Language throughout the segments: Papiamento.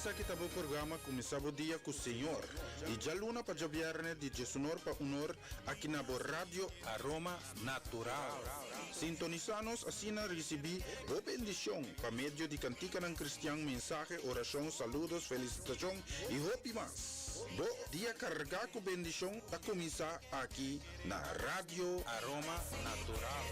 Esaki ta bo programa Kuminsá Bo Dia ku Señor, di djaluna pa djabièrnè di diesunor pa unor aki na bo Radio Aroma Natural. Sintonisá nos asina risibí bo bendishon pa medio di kantikanan kristian, mensahe, orashon, saludos, felisitashon i hopi mas. Bo dia kargá ku bendishon ta kuminsá aki na Radio Aroma Natural.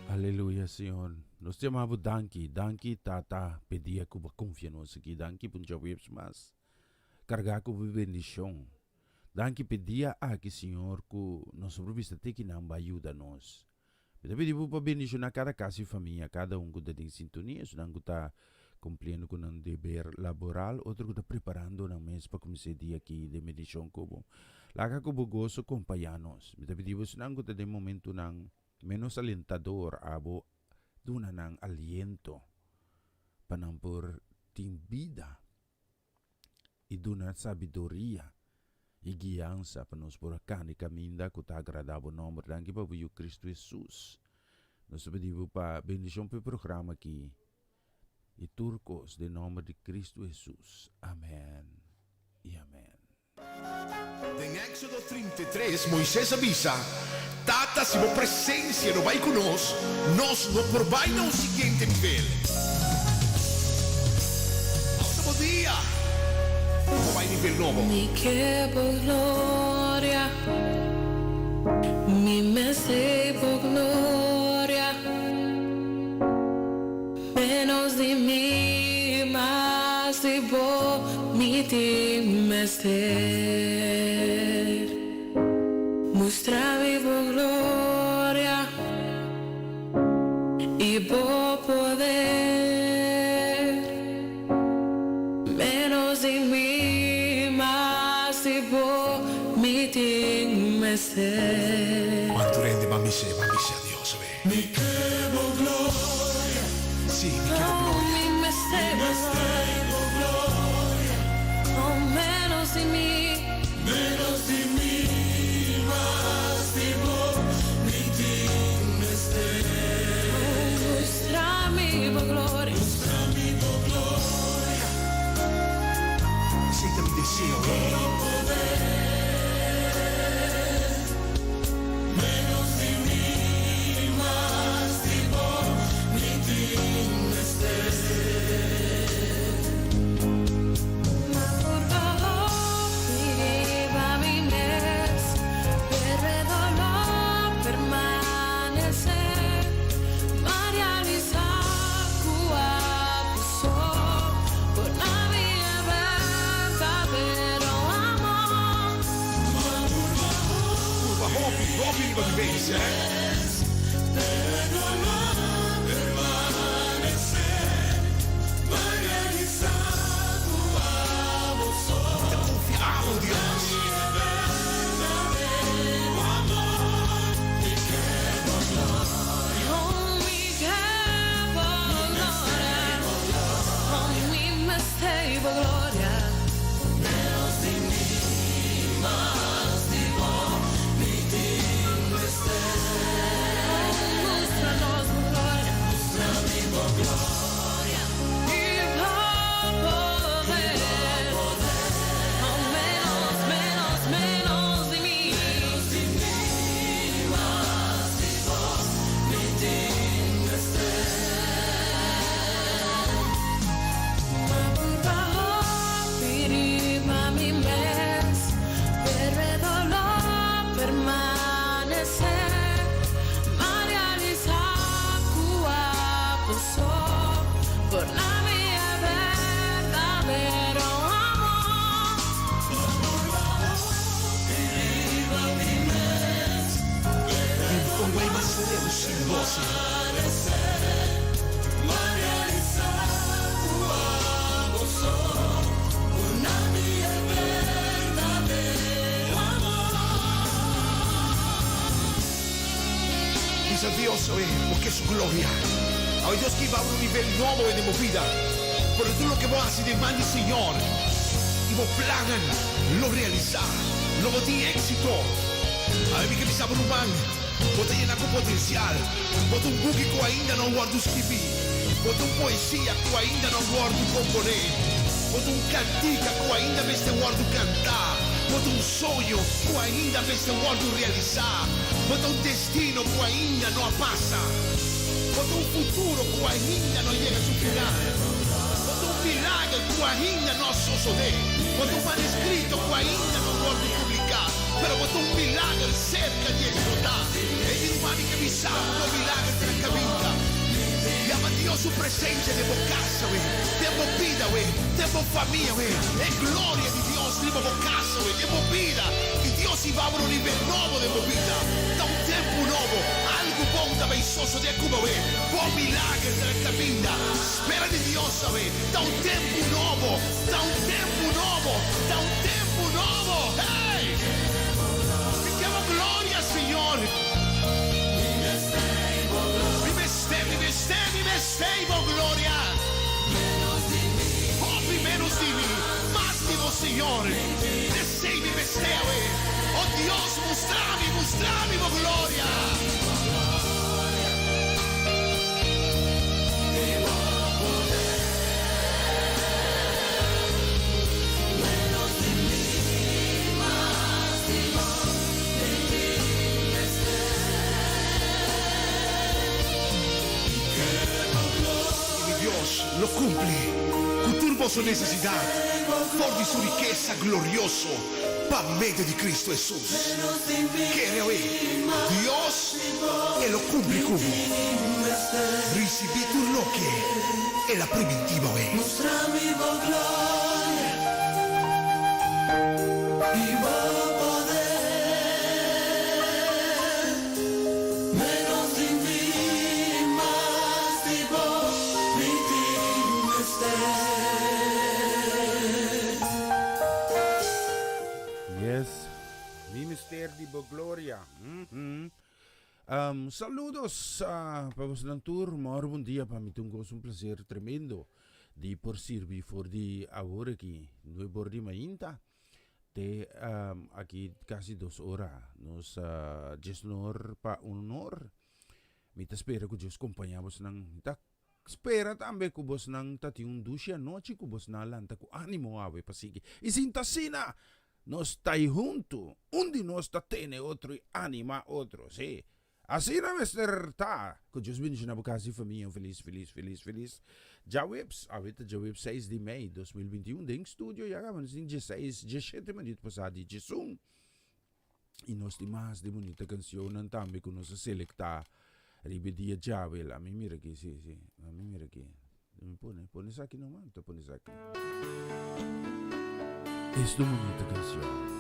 Aleluya Señor. Nos te amabo danki. Danki Tata p'e dia ku bo a konfia nos aki. Danki pa un djaweps mas kargá ku bo bendishon. Danki p'e dia aki Señor ku nos por bisa te kinan bo a yuda nos. Mi ta pidi bo pa bendishoná kada kas i famia, kada un ku ta den sintonia, esunnan ku ta kumpliendo ku nan deber laboral, otro ku ta preparando nan mes pa kuminsá e dia aki den bendishon ku bo. Laga ku bo goso kompañá nos. Mi ta pidi bo esunnan ku ta den momentunan ménos alentador, abo duna nan aliento pa nan por tin bida i duna sabiduria i guiansa pa nos por a kanda e kaminda ku ta agradá bo nòmber. Danki pa bo Yu Kristu Hesus. Nos ta pidi bo pa bendishon pa e programa aki i tur kos den nòmber di Kristu Hesus. Amèn i amèn. Den Éxodo 30. 3, Moises a bisa, Tata, si bo presencia no bai cu nos, nos no por bai na un siguiente nivel. Awe ta bo dia pa bai nivel nobo. Mi ke bo gloria, mi mester bo gloria, menos di mi, mas di bo mi tin mester. Mustra mi bo gloria i bo poder. Menos di mi, mas di bo mi tin mester. Cuanto rende ban bis'é, ban bis'é a Dios, awe. Mi ke bo gloria. Sí, mi ke bo gloria. Mi mester bo gloria. Oh, menos di mi. Menos di mi, mas di bo mi tin mester. Oh, mustra mi bo gloria. Mustra mi bo gloria. Esei ta mi deseo. Bo poder. Menos di mi, mas di bo mi tin mester. Ma purba hopi riba mi mes, pero e doló permanesé. M'a realisá ku abo so por duna mi e berdadero amor. Purba hopi, hopi riba mi mes, eh. Pero e doló permanesé. M'a realisá ku abo so Ta konfia abo, Dios. Berdadero amor. Mi ke bo gloria. Oh, mi ke bo gloria. Oh, mi mester bo gloria. Menos di mi, mas di bo mi tin mester. Oh, mustra nos bo gloria. Mustra mi bo gloria. I bo poder. Oh, menos, menos, menos di mi. Menos di mi, mas di bo mi tin mester. M'a purba hopi riba mi mes, pero e doló permanesé. M'a realisá ku abo so por duna mi e berdadero amor. Riba mi mes, No bai mas leu sin bo, Señor. M'a realisá ku abo so por duna mi e berdadero amor. Bisa Dios, oye, porque su gloria. Awor Dios ke hiba un nivel nobo den bo bida. Pero tur loke bo hasi den man di Señor i bo plannan lo realisá. Lo bo tin éksito. Awor mi ke bisa bo ruman, bo ta yena ku potensial. Bo ta un buki ku ainda no a wòrdu skibí. Bo ta un poesia ku ainda no a wòrdu komponé. Bo ta un kantika ku ainda mester wòrdu kantá. Bo ta un soño ku ainda mester wòrdu realisá. Bo ta un destino ku ainda no a pasa. Bo ta un futuro ku ainda no a yega su final. Bo ta un milager ku ainda no a sosodé. Bo ta un manuskrito ku ainda no a wòrdu publiká. Pero bo ta un milager serka di eksplotá. Ei ruman, mi ke bisa bo ku e milager ta na kaminda. Yama Dios su presensia den bo kas awe, den bo bida awe, den bo famia awe. E gloria di Dios riba bo kas awe, den bo bida. I Dios hiba bo na un nivel nobo den bo bida. Ta un tempu nobo. Algu bon ta bay sosodé ku bo awe. Bo milager ta na kaminda. Spera di Dios awe. Ta un tempu nobo. Ta un tempu nobo. Ta un tempu nobo. Hey! Mi ke bo gloria, Señor. Mi mester, mi mester, mi mester bo gloria. Hopi menos di mi, mas di bo, Señor. Esei mi mester awe. Oh Dios, mustra mi, mustra mi bo gloria. kumpli ku tur boso nesesidat for di su rikesa glorioso pa medio di Kristu Hesus. Kere awe, Dios e lo kumpli ku bo. Risibí tur loke El a primintí bo awe. Menos di mi, mas di bo mi tin mester. Yes, mi mester di bo gloria. Mm um, saludos uh, pa bosnan tur. Mor bon dia pa mi ta un gozo, un placer tremendo di por sirbi for di awor aki, nuebe or di mainta. Te aki kasi dos ora. Nos djesnor pa unor. Mi ta spera ku Dios kompañá bosnan. Mi ta spera tambe ku bosnan ta tin un dushi anochi, ku bosnan a lanta ku ánimo awe pa sigui. I sin ta asina, nos ta ei huntu. Un di nos ta tene otro i animá otro. Sí, Asina mester ta! Ku Dios bendiciona bo kas i famia. Un felis, felis, felis, felis djaweps. Awe ta djaweps seis di mei 2021. Den studio ya kaba nos tin dieseis, diesshete minuut pasá di diesun. I nos tin mas di bunita kansionnan tambe ku nos a selektá riba e dia djawe. La mi mira aki, si, si. La mi mira aki. Mi pone, pone esaki numa, mi ta pone esaki. Esta un bunita canción.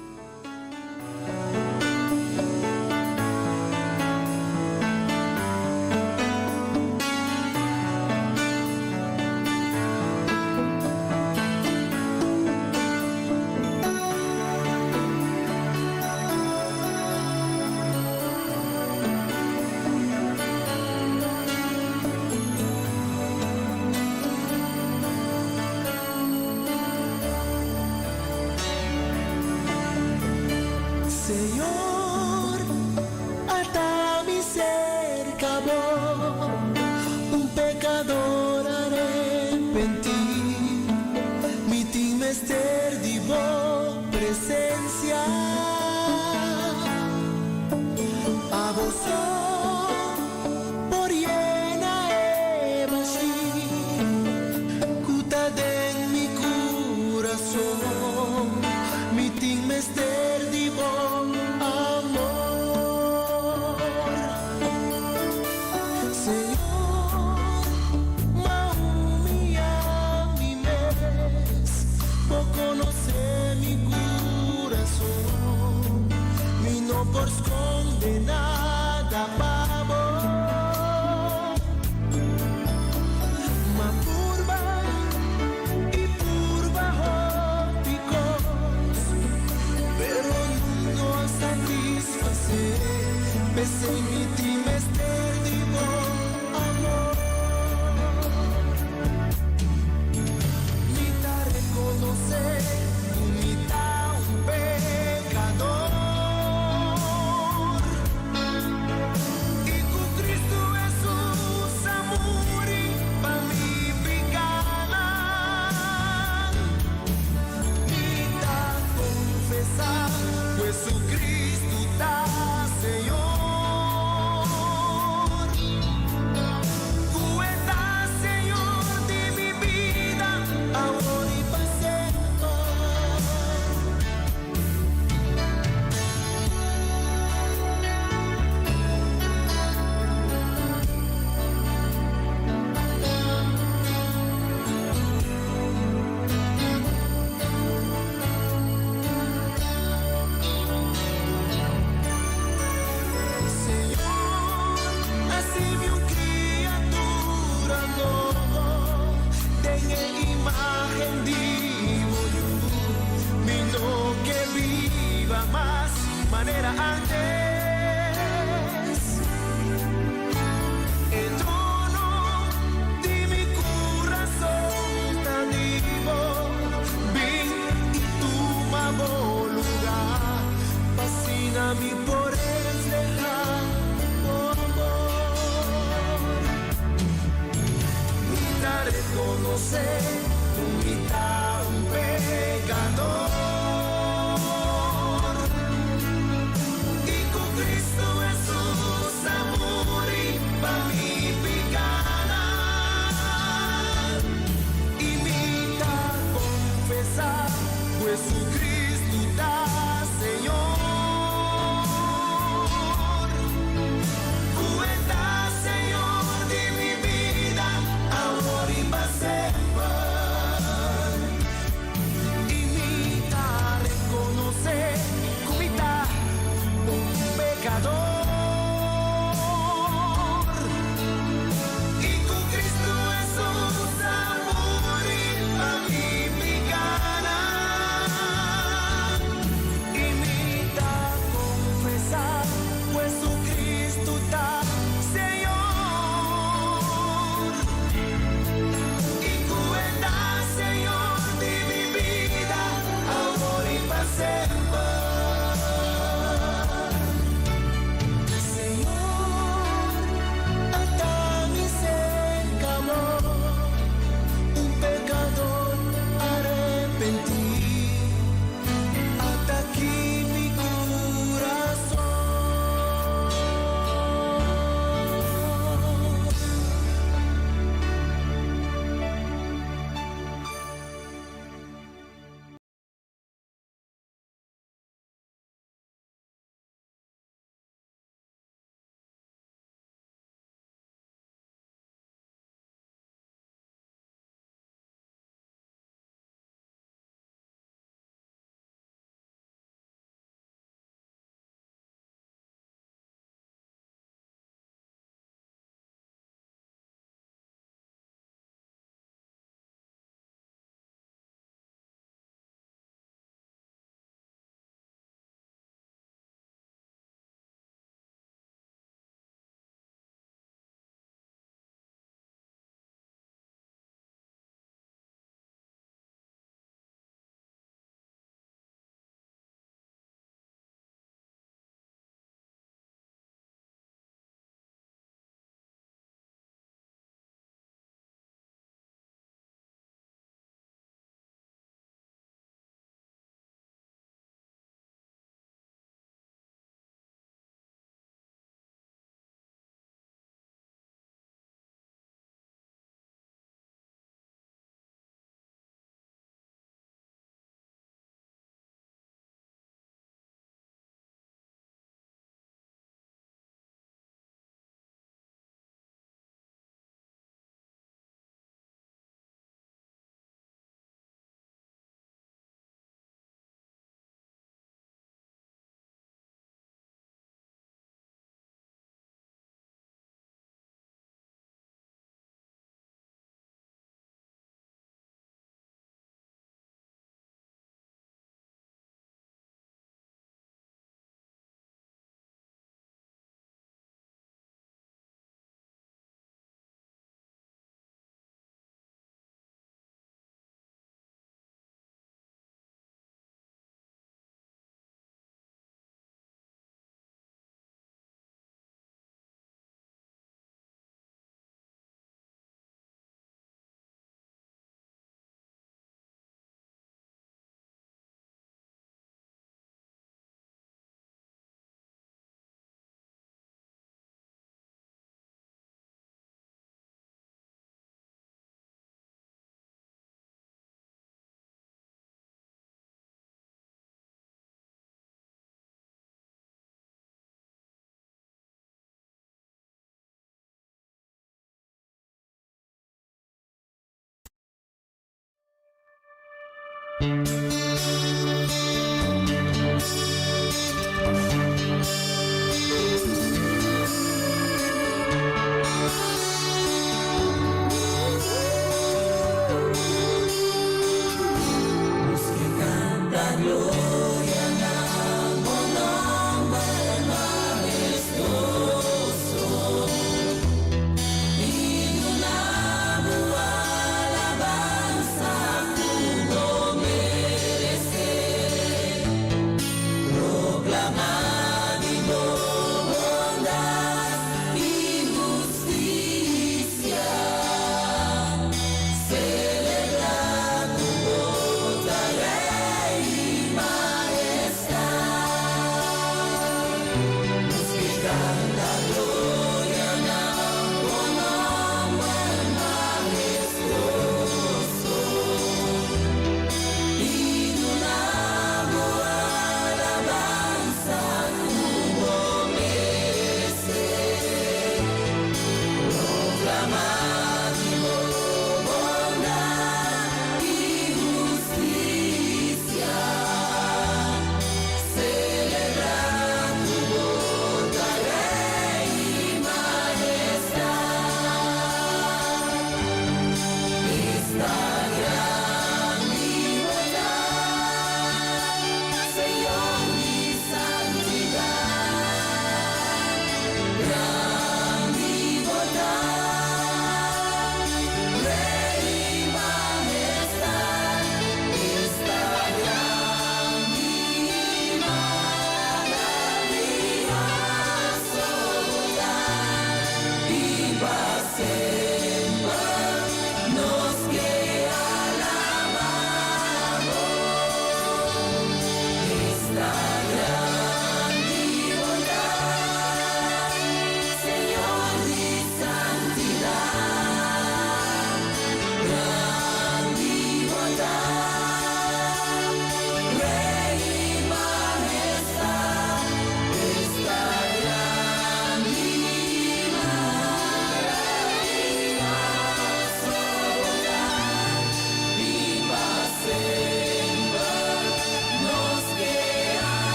Señor, ata mi cerca bo, un pecador arepentí. Mi tin mester di bo presencia. Abo so por yena e bashí ku ta den mi kurason. Mi tin mester di bo amor. Señor, m'a humillá mi mes, bo konosé mi kurason. Mi no por skonde nada pa bo. M'a purba i purba hopi kos, pero.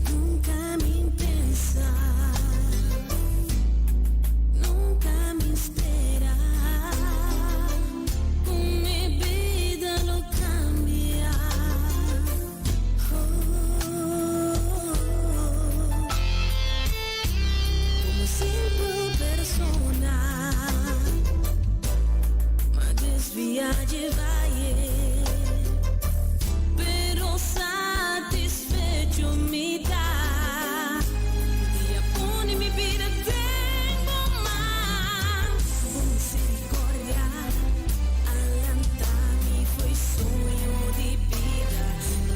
Nunca mi pensa, nunca mi spera, mi bida lo cambia. Oh, como simple persona, m'a desvia di vaye, pero satisfecho mi ta. Dia pone mi bida den bo man. Bo misericordia a lanta mi fo'i soño di bida.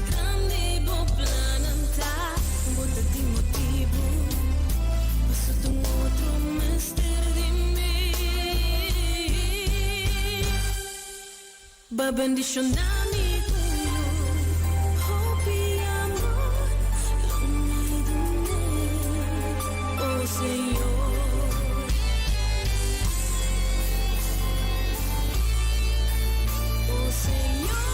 Grandi bo plannan ta, bo tabatin motibo. Paso t'un otro mester di mi. B'a bendiciona mi cu hopi amor, lo mi dun'e, oh Señor. Oh Señor.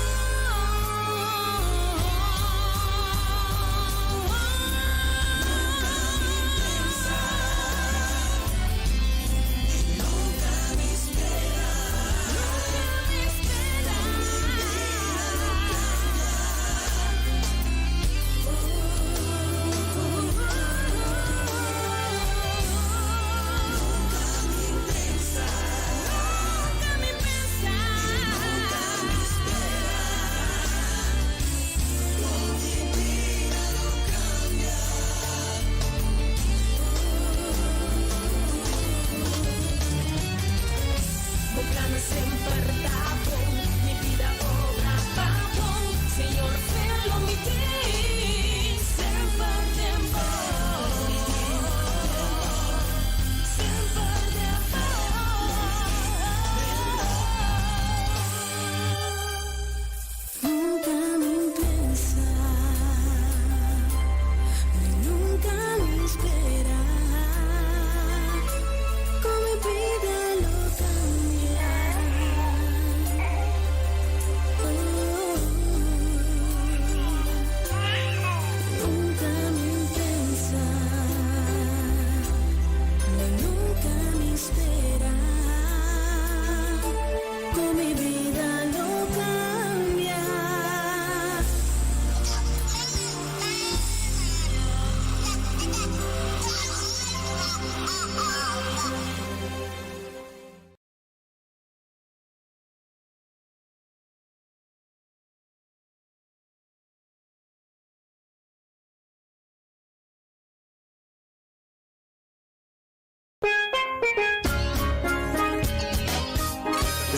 Nunca mi spera, nunca mi spera.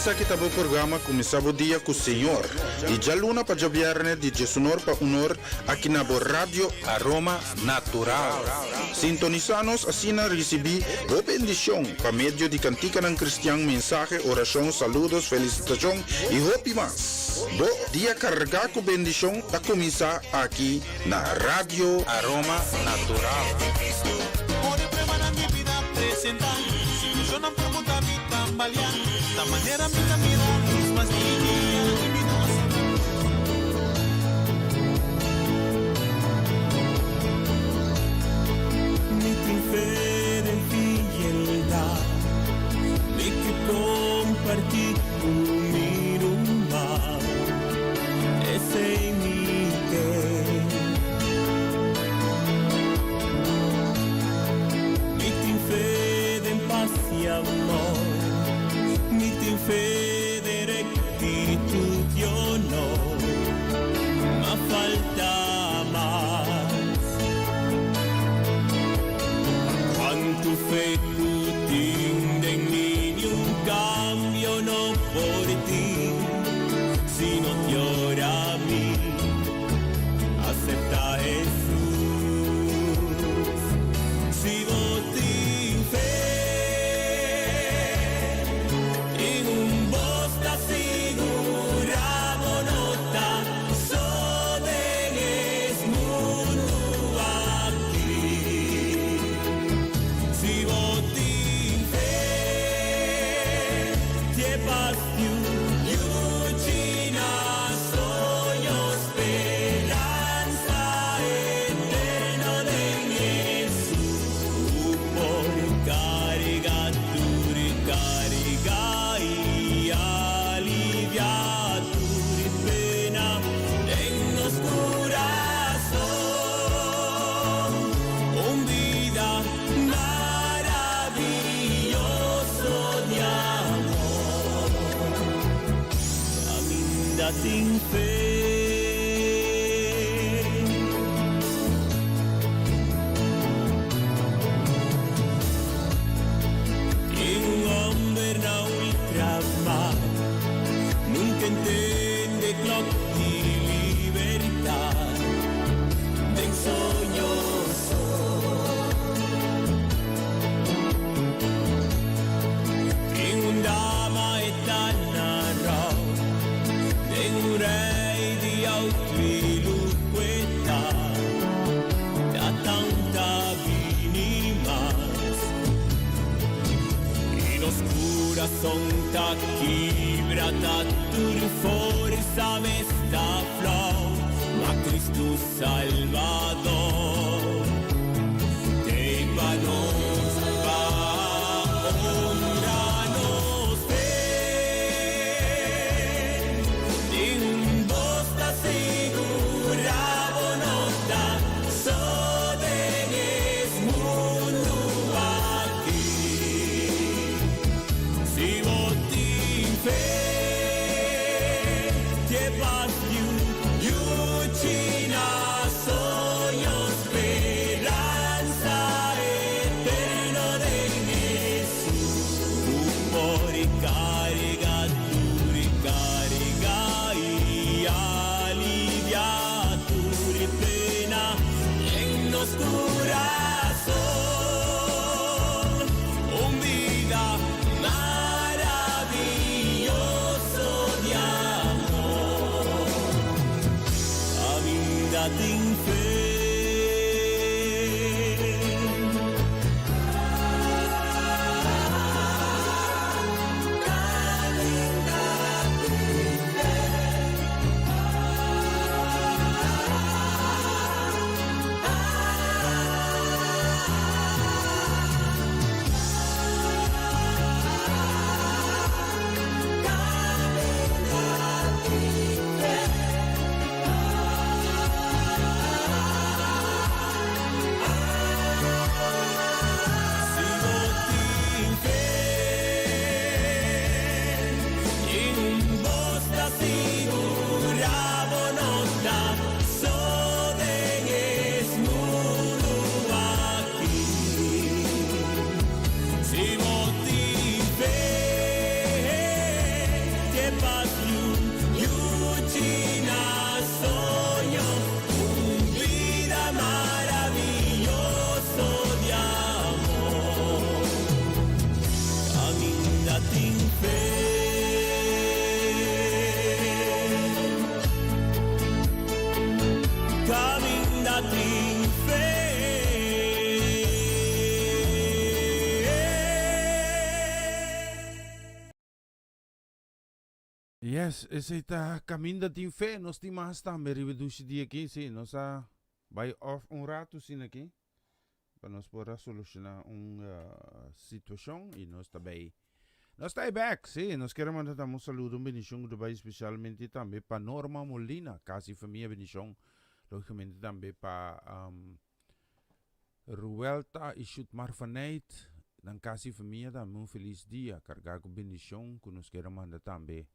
Esaki ta bo programa Kuminsá Bo Dia ku Señor, di djaluna pa djabièrnè di diesunor pa unor aki na bo Radio Aroma Natural. Sintonisá nos asina risibí bo bendishon pa medio di kantikanan kristian, mensahe, orashon, saludos, felisitashon i hopi mas. Bo dia kargá ku bendishon ta kuminsá aki na Radio Aroma Natural. Mi tin fe den fieldad, mi ke comparti cu mi ruman, esey mi ke. Mi tin fe den paz y amor, mi tin fe den rectitud y honor, ma falta mas. Cuantu fe cu tin den mi ni un cambio no por tin, si no te ora mi acepta Jesús. Si bo tin fe in un bos ta sigura bo no ta so den es mundu aki. Si bo tin fe, te pas yu, yuchi na soño, speransa eterno den Jesús. Por carga tur carga y alivia tur pena den nos corazón. Un vida maravilloso de amor. Caminda tin fe. Tin un homber na ultramar nunca entende klok di libertad den soño so. Tin un dama e ta na rou den un rei di auto y lujueta ta tanta bini mas. Y nos corazón ta kibra, ta tur forza mester flow, ma Cristo Salvador te pa nos pa honra nos fe. Tin bos ta sigura bo no ta so den es mundu aki. Si bo tin fe, te pas yu, yuchi na soño, speransa. Yes, esei ta Caminda Tin Fe. Nos tin mas tambe riba e dushi dia aki. Sí, nos a bai off un ratu asina aki pa nos por a soluciona un situacion y nos ta bay nos ta back. Sí, nos kier a manda tambe un saludo, un bendicion cu ta bay specialmente tambe pa Norma Molina, casi famia bendicion. Logicamente tambe pa Ruelta y Shutmar Faneit, nan casa y famia tambe un feliz dia carga cu bendicion cu nos kier a manda tambe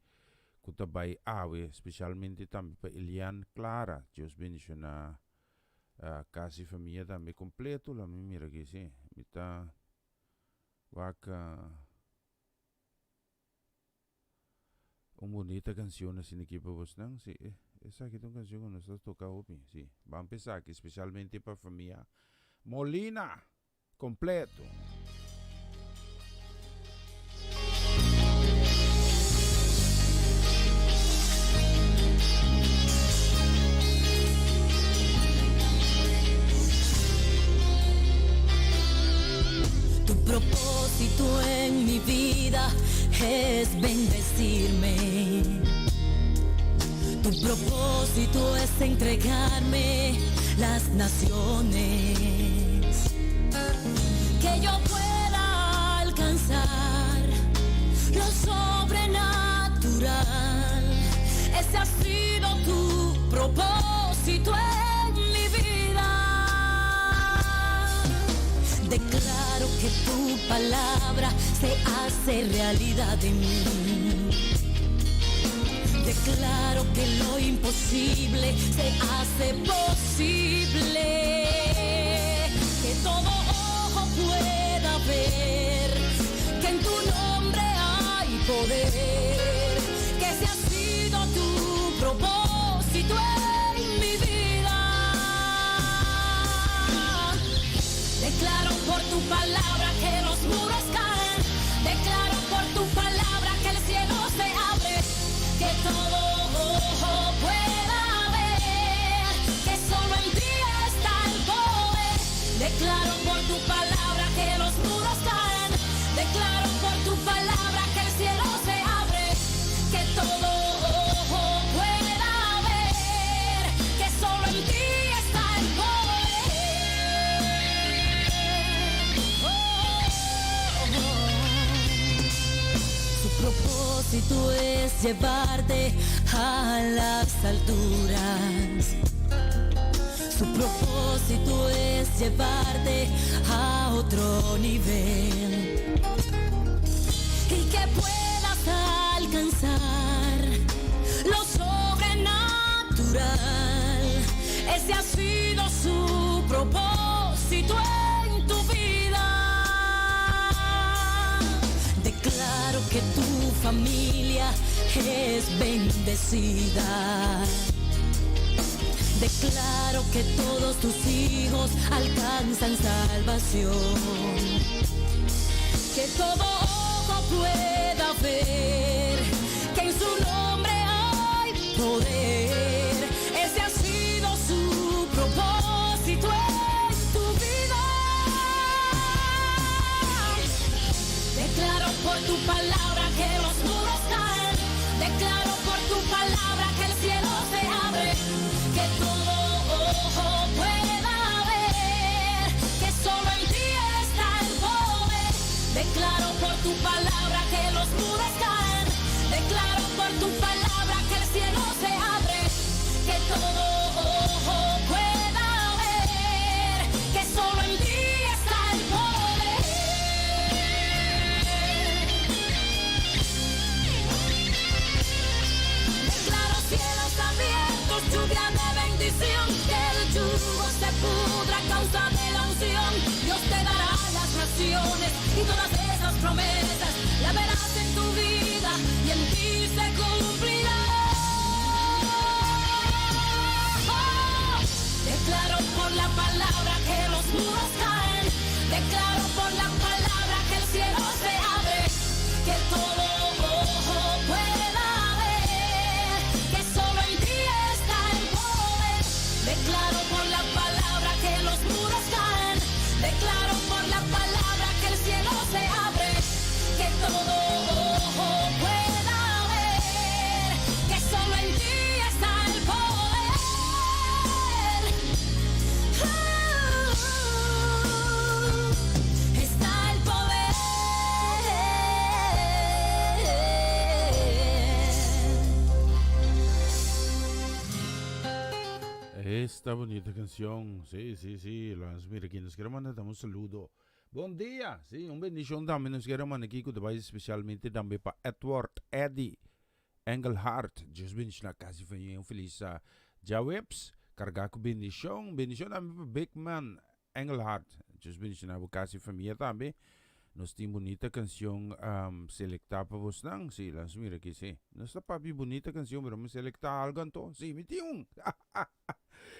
cu ta bay awe, specialmente tambe pa Elian Clara. Dios bendiciona casa y famia tambe completo. Laat mi mira aki si mi ta wak Un bunita cancion asina aki pa bosnan. Si, esaki ta un cancion cu nos ta toca hopi. Si, ban pa esaki, specialmente pa famia Molina completo. Tu propósito en mi vida es bendecirme. Tu propósito es entregarme las naciones. Que yo pueda alcanzar lo sobrenatural. Ese ha sido tu propósito en mi vida. Declaro que tu palabra se hace realidad en mí. Declaro que lo imposible se hace posible. Que todo ojo pueda ver que en tu nombre hay poder. Que ese ha sido tu propósito en mi vida. Declaro por tu palabra que los muros caen. Declaro por tu palabra que el cielo se abre. Que todo ojo pueda ver que solo en ti está el poder. Declaro por tu palabra que los muros caen. Declaro por tu palabra que el cielo se abre. Que todo ojo pueda ver que solo en ti está el poder. Oh, oh, oh. Su propósito es llevarte a las alturas. Su propósito es llevarte a otro nivel. Y que puedas alcanzar lo sobrenatural. Ese ha sido su propósito en tu vida. Declaro que tu familia es bendecida. Declaro que todos tus hijos alcanzan salvación. Que todo ojo pueda ver que en su nombre hay poder. Ese ha sido su propósito en tu vida. Declaro por tu palabra que los muros caen. Declaro por tu palabra que el cielo se abre. Que todo ojo pueda ver que solo en ti está el poder. Declaro por tu palabra que los muros caen. Declaro por tu palabra que el cielo se abre. Que todo ojo pueda ver que solo en ti está el poder. Declaro cielos abiertos, lluvia de bendición, que el yugo se pudra a causa de la unción. Dios te dará las naciones y todas esas promesas la verás en tu vida y en ti se cumplirá. Declaro por la palabra que los muros caen. Declaro por la palabra que el cielo se abre. Que todo ojo pueda ver que solo en ti está el poder. Declaro por la palabra que los muros caen. Declaro por la palabra que el cielo Esta bunita cancion. Si, si, si. Lans mira aquí nos quiere mandar un saludo. Bon dia. Si, un bendicion tambe nos quiere mandar aquí cu ta bay especialmente tambe pa Edward Eddy Engelhard. Dios bendiciona casi familia. Un feliz djaweps. Carga cu bendicion. Bendicion tambe pa Big Man Engelhard. Dios bendiciona bo casi familia tambe. Nos tin bunita cancion um, selecta pa bosnan. Si, lans mira aki, si. Nos ta papia bunita cancion, pero mi selecta algo anto. Si, mi tin un.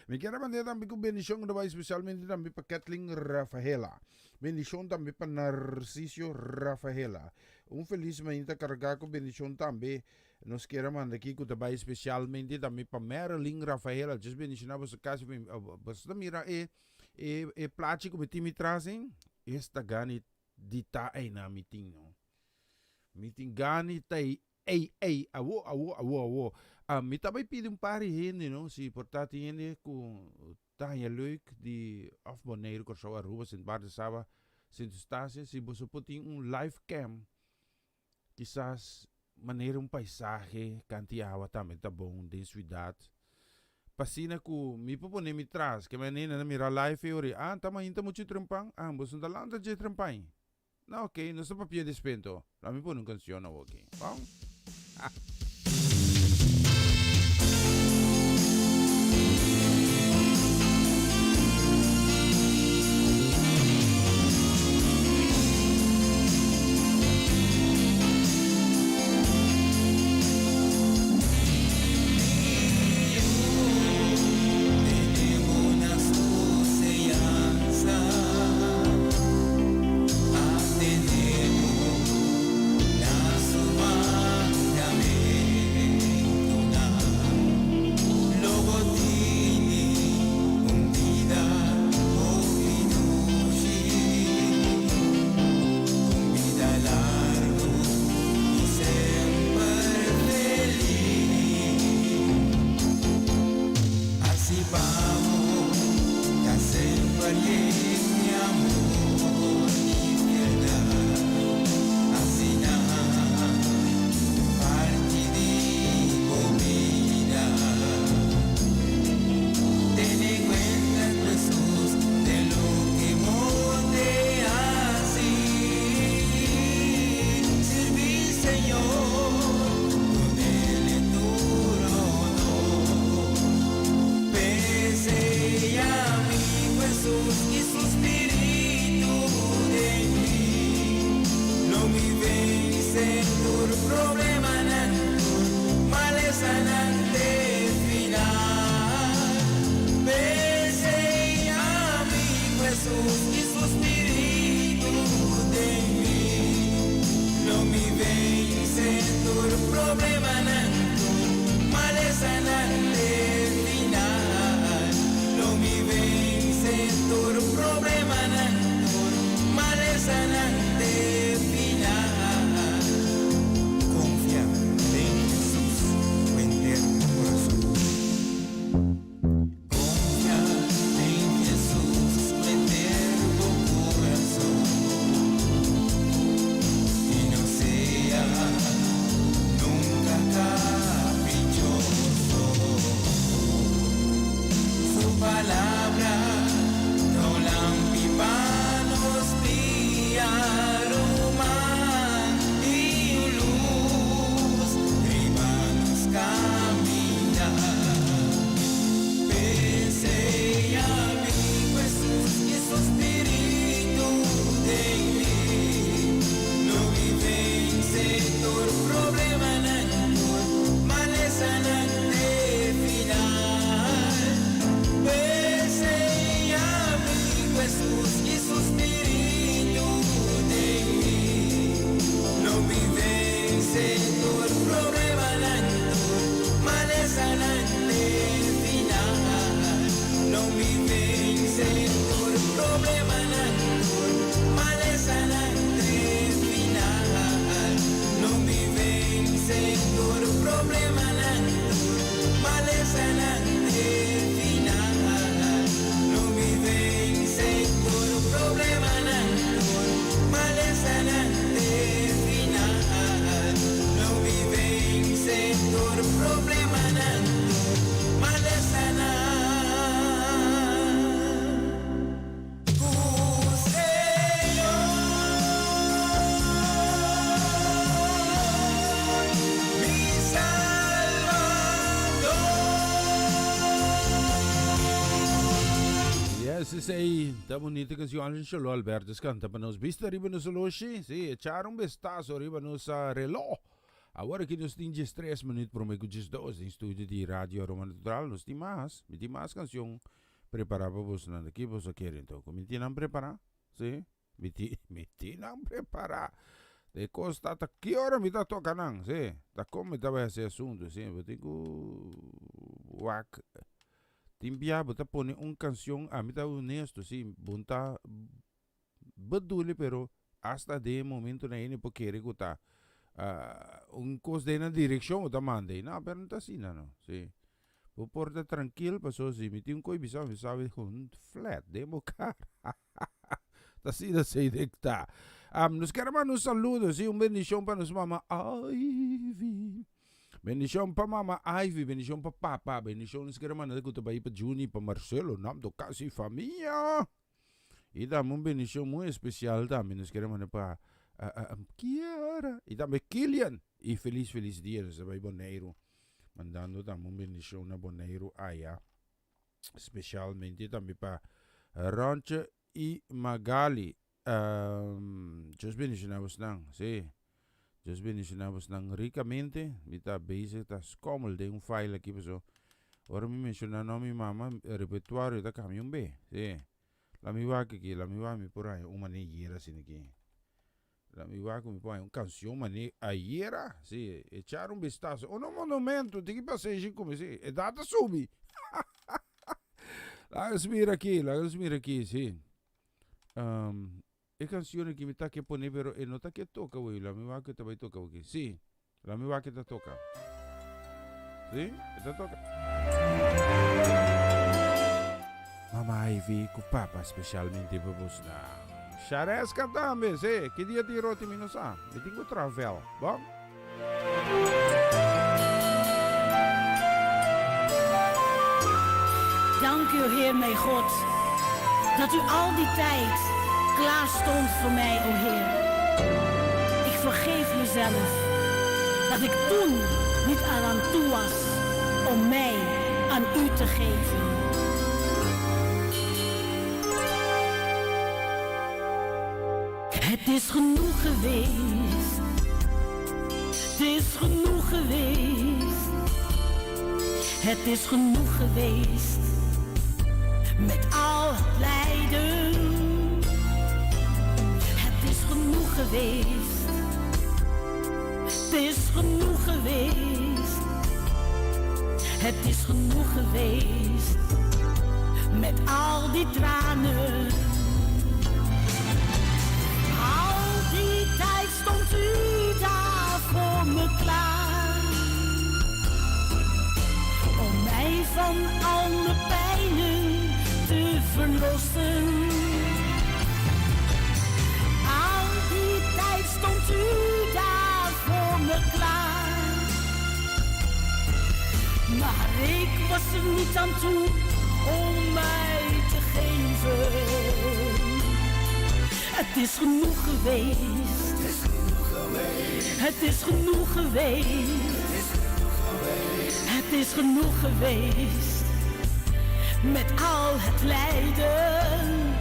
Mi kier a mand'é tambe cu bendicion ta bai specialmente tambe pa Kathleen Rafaela. Bendicion tambe pa Narciso Rafaela. Un feliz mainta carga cu bendicion tambe. Nos kier a manda aki cu ta bai specialmente tambe pa Marilyn Rafaela. Dios bendiciona boso cas. Boso ta mira e e e plachi cu mi tin mi tras hein? Esta gani di ta einan mi tin no. Mi tin gani ta ei ei ei awo awo awo awo. Ah mi ta bai pidi un par di hende no si por ta tin hende cu ta haña leuk di of Boneiru, Kòrsou, Aruba, Sint Maarten, Saba, Sint Eustatius si boso por tin un live cam Kisas manera un paisahe kanti awa tambe ta bon den suidat. Pa asina ku mi por pone mi tras, ke manera nan mira live e ora, ah, ta mainta muchu trempan, ah, boso no ta lanta dje trempan. No, ok, nos ta papia despento. Laat mi pone un kanshon awoki. Bon? Yes, esei ta bunita canción. Allen Cholo Albertus canta pa nos. Bista riba nos oloshi? Sí, echar un bestazo riba nos reloj. Awor aki nos tin 13 minuut prome cu 12 den studio di Radio Aroma Natural. Nos tin mas, mi tin mas canción prepara pa bosnan. Ki boso a kere enton? Cu mi tin nan prepara? Sí, mi tin, mi tin nan prepara. De cos ta ta ki ora mi ta toca nan? Sí, ta con mi ta bay haci asunto? Sí, bo tin cu wak. Tin bia bo ta pone un cancion, ami ta honesto, sí, bo no ta beduli pero hasta den e momentonan hende por kere cu ta un cos den nan direccion bo ta manda ei. No, pero no ta asina no, sí. Bo por ta trankil pasobra si mi tin un coy bisa mi sabi un flat den bo cara. Ta asina Seidek ta. Nos kere manda un saludo, sí, un bendicion pa nos mama Ivy. Bendicion pa mama Ivy, bendicion pa papa, bendicion nos kere manda cu ta bay pa Juni, pa Marcelo, Nando, casi famia. Y tambe un bendicion muy especial tambe nos kere manda pa Kiara y tambe Kilian. Y feliz, feliz dia nos ta bay Boneiru. Mandando tambe un bendicion na Boneiru aya. Specialmente tambe pa Ronche y Magali. Dios bendiciona bosnan, sí. Dios bendiciona bosnan ricamente. Mi ta bezig ta skommel den un file aki paso ora mi menciona nom mi mama repertuario ta cambia un be. Sí. La mi wak aki, la mi wak mi por haña un mane yera asina aki. La mi wak mi por haña un cancion mane ayera. Sí, echar un vistazo. Uno monumento, tiki pasenshi cu mi, sí. Edad ta subi. Laga nos mira aki, laga nos mira aki, sí. E cancion aki mi ta ke pone pero e no ta ke toca wey, la mi wak ke ta bay toca aki. Sí, la mi wak ke ta toca. Sí, e ta toca. Mama Ivy cu papa specialmente pa bosnan. Shareska tambe, sí, ki dia tin roti mi no sa. Mi tin cu travel, bon? Dank u, Heer mijn God, dat u al die tijd klaar stond voor mij, o Heer. Ik vergeef mezelf dat ik toen niet eraan toe was om mij aan u te geven. Het is genoeg geweest. Het is genoeg geweest. Het is genoeg geweest. Met al het lijden. Het is genoeg geweest. Het is genoeg geweest. Het is genoeg geweest. Met al die tranen. Al die tijd stond u daar voor me klaar. Om mij van al mijn pijnen te verlossen. Al die tijd stond u daar voor me klaar. Maar ik was er niet aan toe om mij te geven. Het is genoeg geweest. Het is genoeg geweest. Het is genoeg geweest. Met al het lijden.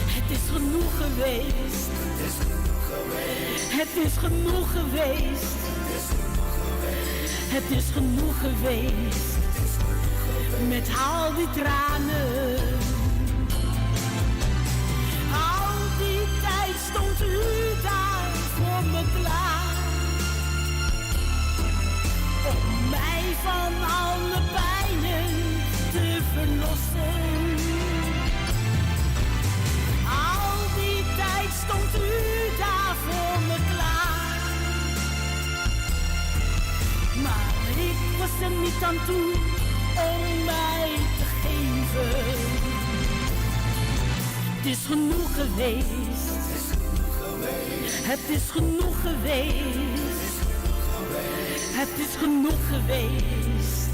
Het is genoeg geweest. Het is genoeg geweest. Het is genoeg geweest. Met al die tranen. Al die tijd stond u daar voor me klaar. Om mij van alle pijnen te verlossen. Al die tijd stond u daar voor me klaar. Maar ik was er niet aan toe om mij te geven. Het is genoeg geweest. Het is genoeg geweest. Het is genoeg geweest.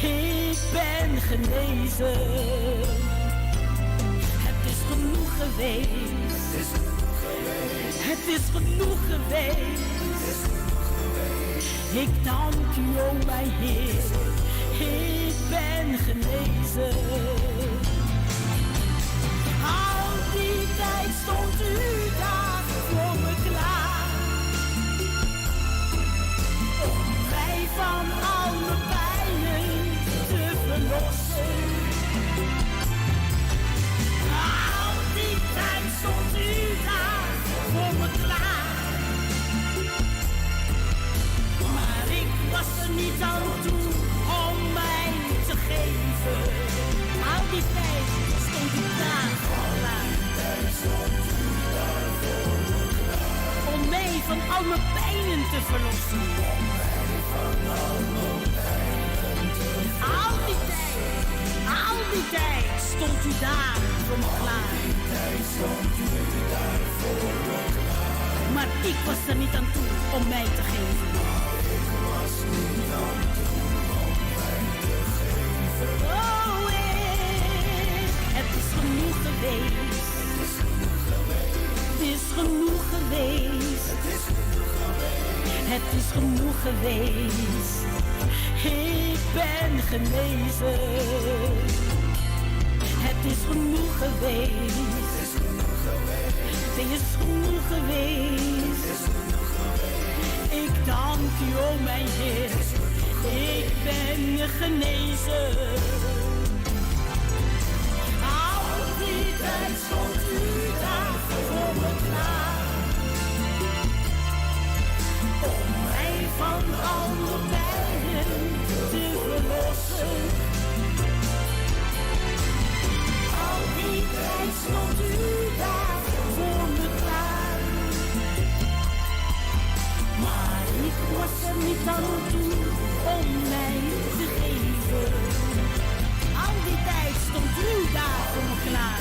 Ik ben genezen. Het is genoeg geweest. Het is genoeg geweest. Ik dank u, o mijn Heer. Ik ben genezen. die tijd stond u daar voor me klaar. Om mij van al mijn pijnen te verlossen. Al die tijd stond u daar voor me klaar. Maar ik was er niet aan toe om mij te geven. Al die tijd stond u daar voor me klaar. Om mij van al mijn pijnen te verlossen. Al die tijd, al die tijd stond u daar voor me klaar. Maar ik was er niet aan toe om mij te geven. Oh, ik, het is genoeg geweest. Het is genoeg geweest. Het is genoeg geweest. Ik ben genezen. Het is genoeg geweest. Het is genoeg geweest. Ik dank u, o mijn Heer. Ik ben genezen. Al die tijd stond u daar voor me klaar. Om mij van al mijn pijnen te verlossen. Al die tijd stond u daar voor me klaar. Maar ik was er niet aan toe om mij te geven. Al die tijd stond u daar voor me klaar.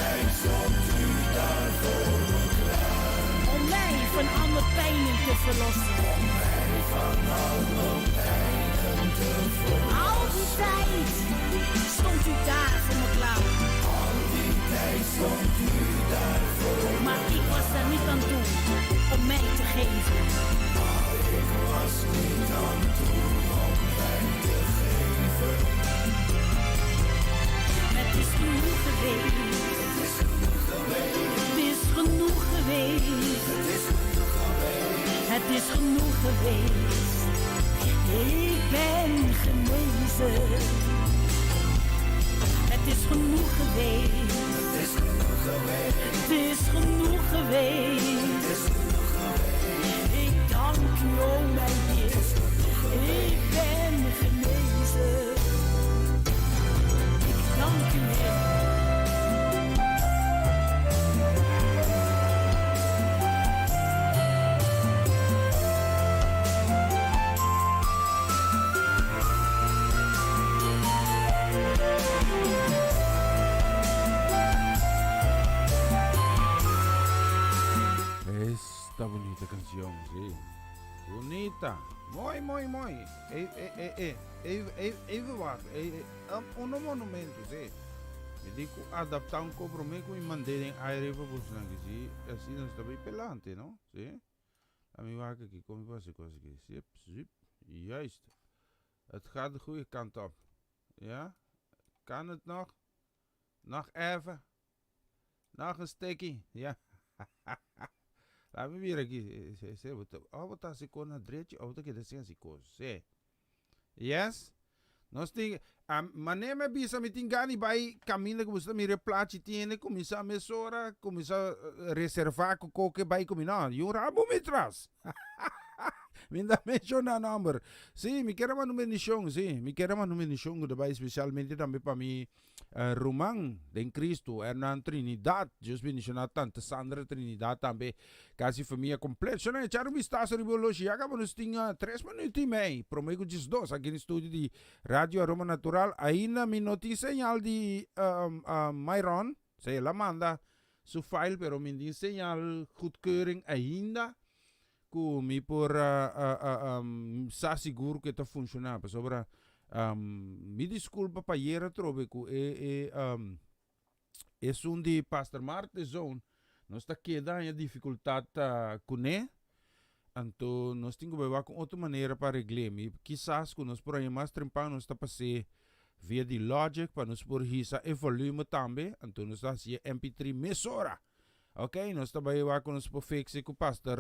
Om mij van al mijn pijnen te verlossen. Al die tijd stond u daar voor me klaar. Maar ik was er niet aan toe om mij te geven. Het is genoeg geweest. Het is genoeg geweest. Het is genoeg geweest. Ik ben genezen. Het is genoeg geweest. Het is genoeg geweest. Ik dank u, o mijn Heer. Ik ben genezen. Ik dank u, Heer. Esta bunita cancion, si. Bunita. Mooi, mooi, mooi. E, e, e, e. Even, even, even wachten. E, e, um, un monumento, si. Mi di ku adaptá un ko promé ku mi mand'é den aire pa bosnan aki, si. Asina nos ta bai pelante, no? Si. Laat mi wak aki kon mi por hasi kos aki. Sip, sip. Juist. Het gaat de goede kant op. Ja? Kan het nog? Nog even? Nog een stukje? Ja. Laat mi mira aki. Se, bo ta, oh, bo ta hasi kos na drechi of bo ta keda sin hasi kos? Si. Yes? Nos tin, a, manera mi a bisa mi tin gana di bai kaminda ku bo ta mira e plachi tin hende kuminsá mesora, kuminsá reservá ku koke bai ku mi. No, yu rabo mi tras. Mi ta menshoná nòmber. Sí, mi kier a manda un bendishon, sí, mi kier a manda un bendishon ku ta bai spesialmente tambe pa mi Ruman den Cristo, Hernan Trinidad, Dios bendiciona tante Sandra Trinidad tambe, casi famia completo. Shona, echar un vistazo riba oloshi, ya caba nos tin tres minuut y mei, prome cu diesdos, aki den studio di Radio Aroma Natural. Ainda mi no tin señal di Myron, si el a manda su file, pero mi tin señal goedkeuring ainda cu mi por sa sigur cu e ta funciona, pasobra mi disculpa pa ayer atrobe cu e e esun di Pastor Martezon nos ta keda haña dificultad cune, anto nos tin cu bay wak un otro manera pa arregle. Mi kisas cu nos por haña mas trempan nos ta pas'e via di Logic pa nos por hisa e volume tambe, anto nos ta haci'e MP3 mesora. Ok, nos ta bai wak ku nos por fix ku Pastor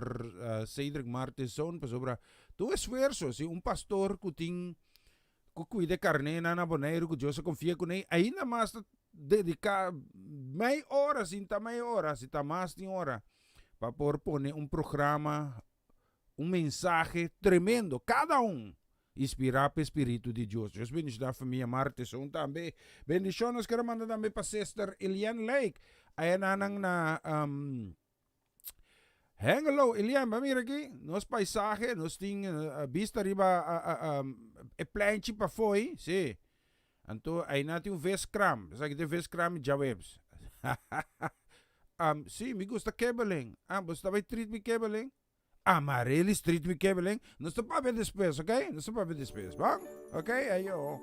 Cedric Martinson pasobra tur esfuerso si un pastor ku tin ku kuida e karnénan na Boneiru ku Dios a konfia kuné ainda mas ta dediká mei ora sin ta mei ora si ta mas di un ora pa por pone un programa un mensahe tremendo kada un inspirá pa e Spiritu di Dios. Dios bendishoná famia Marteson tambe. Bendishon nos kere manda tambe pa Sister Eliane Lake. Ayanan na um, Hengelo. Eliane, ba mira aki, nos paisahe, nos tin bista riba e pleinchi pafoi, si. Anto ayna tin un viskram. Esaki ta e viskram djaweps. Si, mi gusta kibbeling. Ah, bo sta bai treat mi kibbeling? Amarely Street mi kebelen. Nos ta papia despues, ok? Nos ta papia despues, bon? Ok, ayo.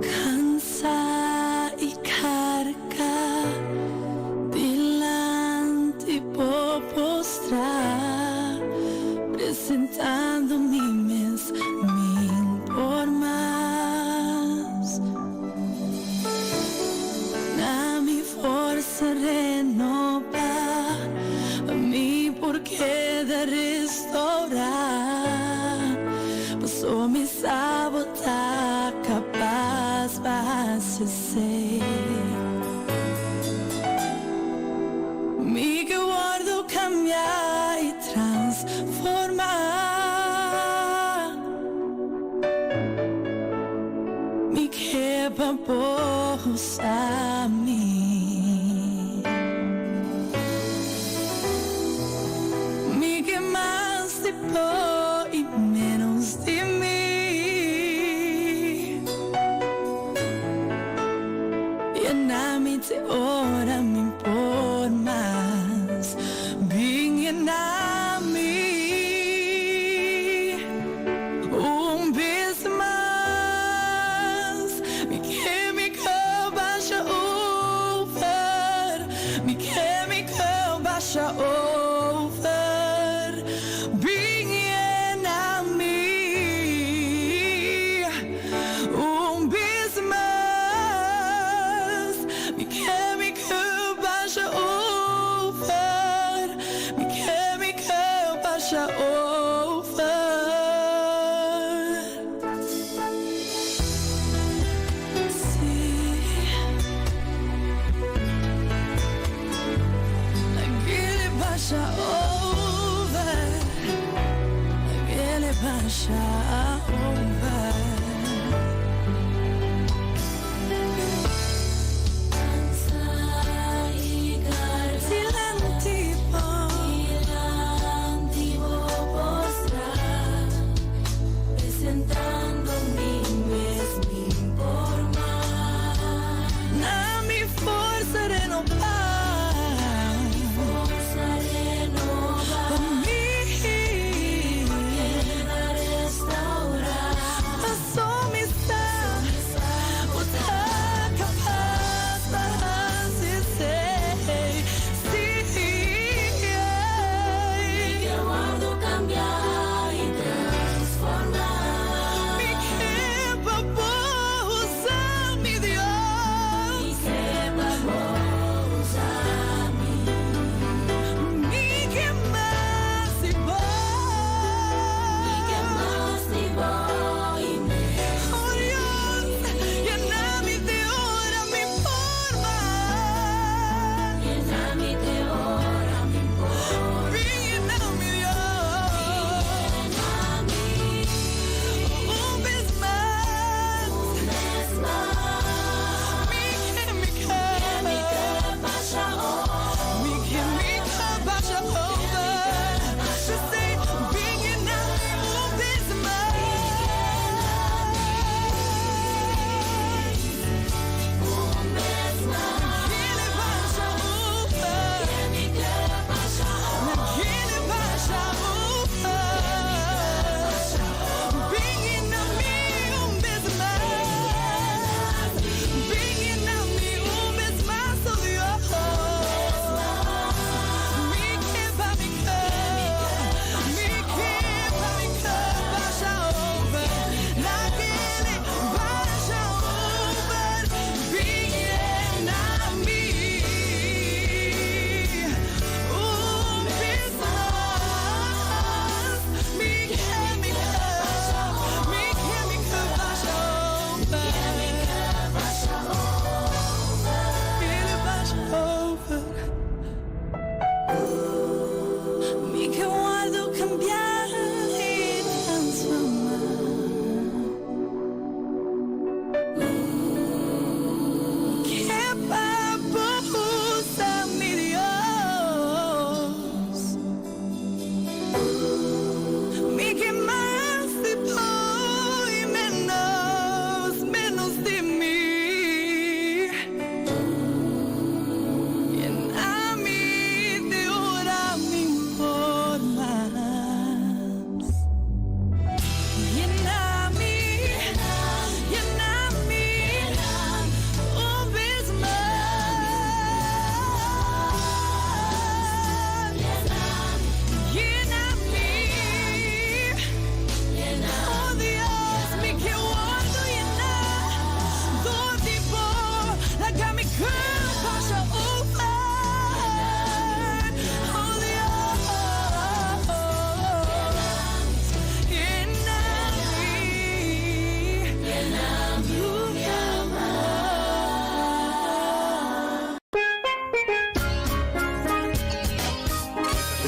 Cansa y carga dilanti bo postrá, presentando mi mes min por mas. Na mi forsa renobá, pa mi por keda restourá, paso mi sa bo ta kapas pa hasi esei. Mi ke wordo cambia y transforma. Mi ke pa bo usa mi. Mi ke mas di bo y menos di mi. Yena mi te ora mi por mas. Bin yena mi un bes mas. Mi ke mi ke basha over. Mi ke mi ke basha over. Bin yena mi. Un bis mas. Mi ke mi ke basha over. Mi ke mi ke basha over. Sí. Lag'e basha over. Lag'e basha over. Dilanti bo. Dilanti bo postra. Presentando mi mes mi por mas. Na mi forsa renobá. Mi forsa renobá. Pa mi. Keda restaurá.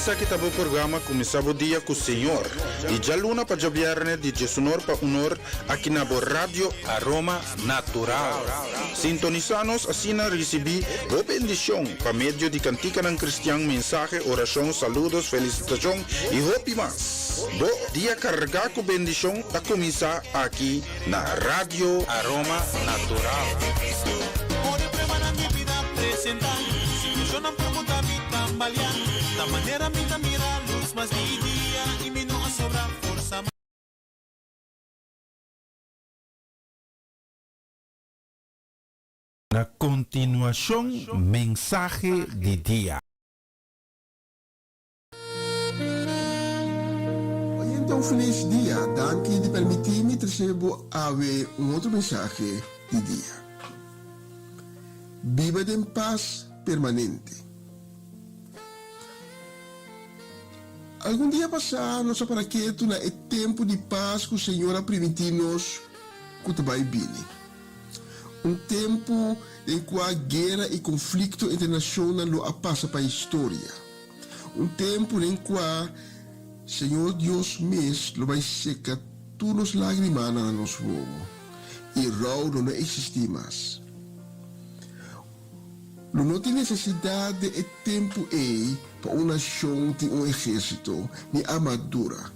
Esaki ta bo programa Kuminsá Bo Dia ku Señor, di djaluna pa djabièrnè di diesunor pa unor aki na bo Radio Aroma Natural. Sintonisá nos asina risibí bo bendishon pa medio di kantikanan kristian, mensahe, orashon, saludos, felisitashon i hopi mas. Bo dia kargá ku bendishon ta kuminsá aki na Radio Aroma Natural. Na kontinuashon mensahe di dia. Oyente un feliz dia, danki di permiti mi trece bo awe un otro mensahe di dia. Biba den paz permanente. Algun dia pasá nos a para ketu na e tempu di pas ku Señor a primintí nos ku ta bai bini. Un tempu den kua guera i konflikto entre nashonnan lo a pasa pa historia. Un tempu den kua Señor Dios mes lo bai seka tur nos lágrimanan na nos wowo, i rou lo no eksistí mas. Lo no tin nesesidat den e tempu ei pa un nashon tin un ehérsito ni armadura.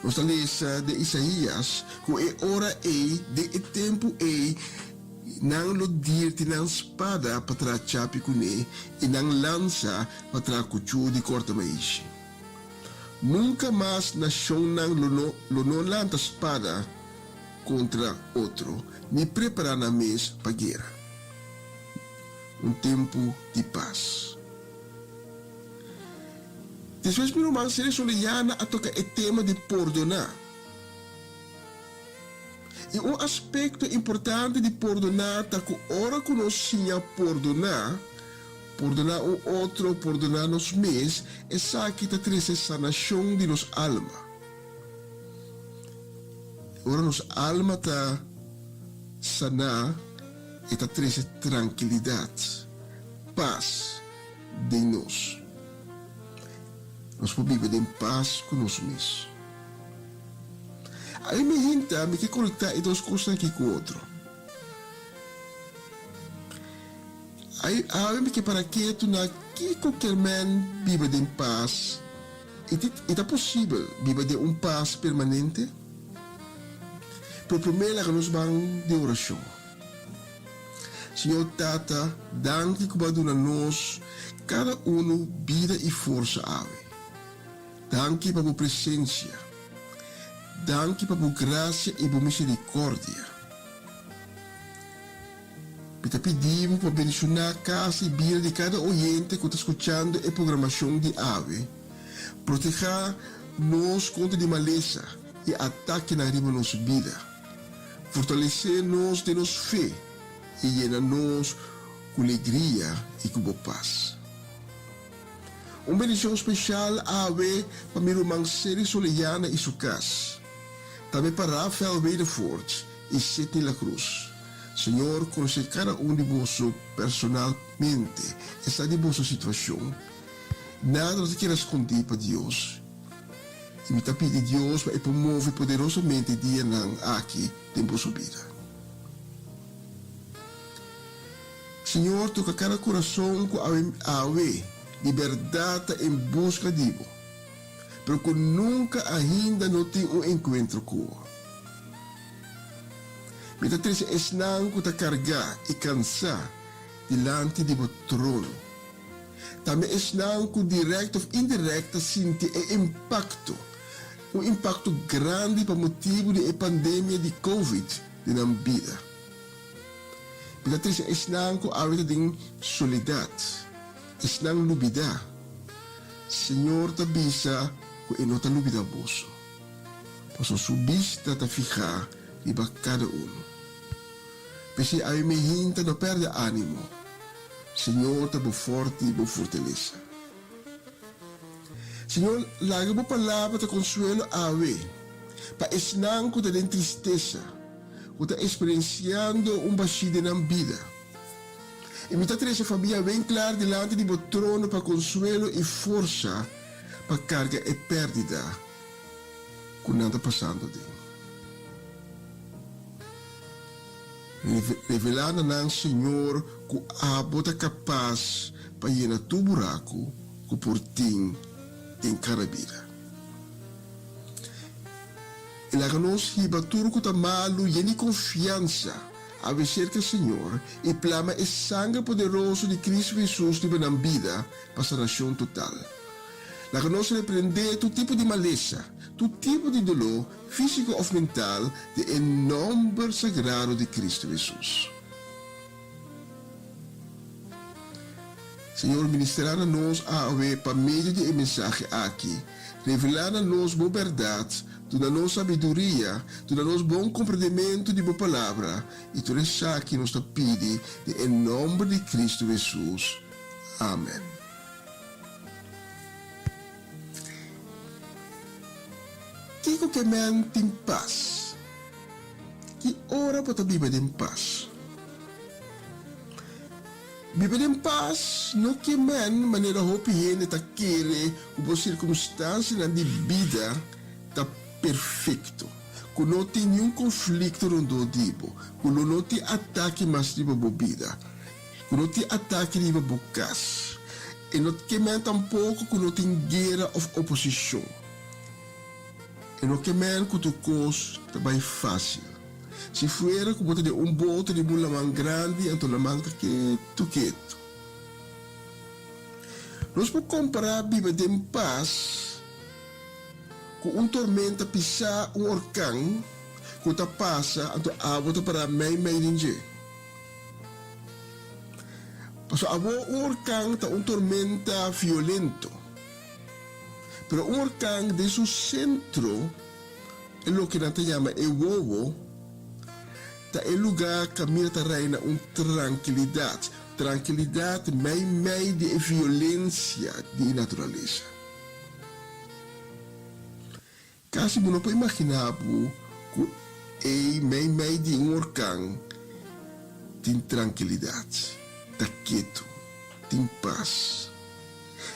Nos ta lesa den Isaías ku e ora ei, den e tempu ei, nan lo dirti nan spada pa traha chapi kuné i nan lansa pa traha kuchú di kòrta maishi. Nunka mas nashonnan lo no lo no lanta spada kontra otro ni prepará nan mes pa guera. Un tempu di pas. Despues mi ruman Sere Soliana a toka e tema di pordoná. I un aspekto importante di pordoná ta ku ora ku nos siña pordoná, pordoná un otro, pordoná nos mes, esaki ta trese sanashon di nos alma. Ora nos alma ta saná, e ta trese trankilidat, pas den nos. Nos por biba den pas ku nos mes. Ai mi hinta, mi ke konektá e dos kosnan aki ku otro. Ai awe mi ke para ketu na kiko kermen biba den pas i i ta posibel biba den un pas permanente? Pero promé laga nos ban den orashon. Señor Tata, danki ku bo a duna nos kada unu bida i forsa awe. Danki pa bo presensia. Danki pa bo grasia i bo miserikordia. Mi ta pidi bo pa bendishoná kas i bida di kada oyente ku ta skuchando e programashon di awe. Protehá nos kontra di malesa i atakenan riba nos bida. Fortalesé nos den nos fe i yena nos ku legria i ku bo pas. Un bendishon speshal awe pa mi ruman Seri Soleyana i su kas. Tambe pa Rafael Wedervoort i Sidney La Cruz. Señor konosé kada un di boso personalmente, e sa di boso situashon. Nada no ta keda skondí pa Dios. I mi ta pidi Dios pa e por move poderosamente dianan aki den boso bida. Señor, toka kada kurason ku awe awe di bèrdat ta en buska di Bo, pero ku nunka ainda no tin un enkuentro ku Bo. Mi ta trese esnan ku ta kargá i kansá dilanti di Bo trono. Tambe esnan ku dirèkt òf indirèkt ta sinti e impakto, un impakto grandi pa motibu di e pandemia di Covid den nan bida. Mi ta trese esnan ku awe ta den soledat, esnan lubidá. Señor ta bisa ku e no ta lubidá boso, pasobra su bista ta fihá riba kada unu. P'esei awe mi hinta no pèrdè ánimo, Señor ta bo fòrti i bo fortalesa. Señor, laga bo palabra ta konsuelo awe pa esnan ku ta den tristesa, ku ta eksperensiando un bashí den nan bida. I mi ta trese famia Winklaar dilanti di bo trono pa konsuelo i forsa pa karga e pèrdida ku nan ta pasando aden. Revelá na nan, Señor, ku abo ta kapas pa yena tur buraku ku por tin den kada bida. I laga nos hiba tur ku ta malu yen di konfiansa awe serka Señor i plama e sanger poderoso di Cristo Hesus riba nan bida pa sanashon total. Laga nos reprendé tur tipo di malesa, tur tipo di doló, físiko òf mental, den e nòmber sagrado di Cristo Hesus. Señor, ministrá na nos awe pa medio di e mensahe aki. Revelá na nos Bo bèrdat, duna nos sabiduria, duna nos bon komprendementu di Bo Palabra, i tur esaki nos ta pidi den e nòmber di Cristo Hesus. Amen. Kiko ke men tin pas? Ki ora bo ta biba den pas? Biba den pas no ke men manera hopi hende ta kere ku bo sirkumstansianan di bida ta perfekto, ku no tin niun konflikto rondó di bo, ku lo no tin atake mas riba bo bida. Ku no tin atake riba bo kas. E no ke men tampoko ku no tin guera òf oposishon. E no ke men ku tur kos ta bai fásil. Si fuera ku bo ta den un boto riba un laman grandi anto laman ta ketu ketu. Nos por kompará biba den pas ku un tormenta pisá, un orkan ku ta pasa anto abo ta pará mei mei den dje. Pasobra abo un orkan ta un tormenta violento, pero un orkan den su sentro, e loke nan ta yama e wowo, ta e lugá kaminda ta reina un trankilidat, trankilidat meimei di e violensia di e naturalesa. Kasi bo no por imaginá bo ku ei meimei di un orkan tin trankilidat, ta ketu, tin pas.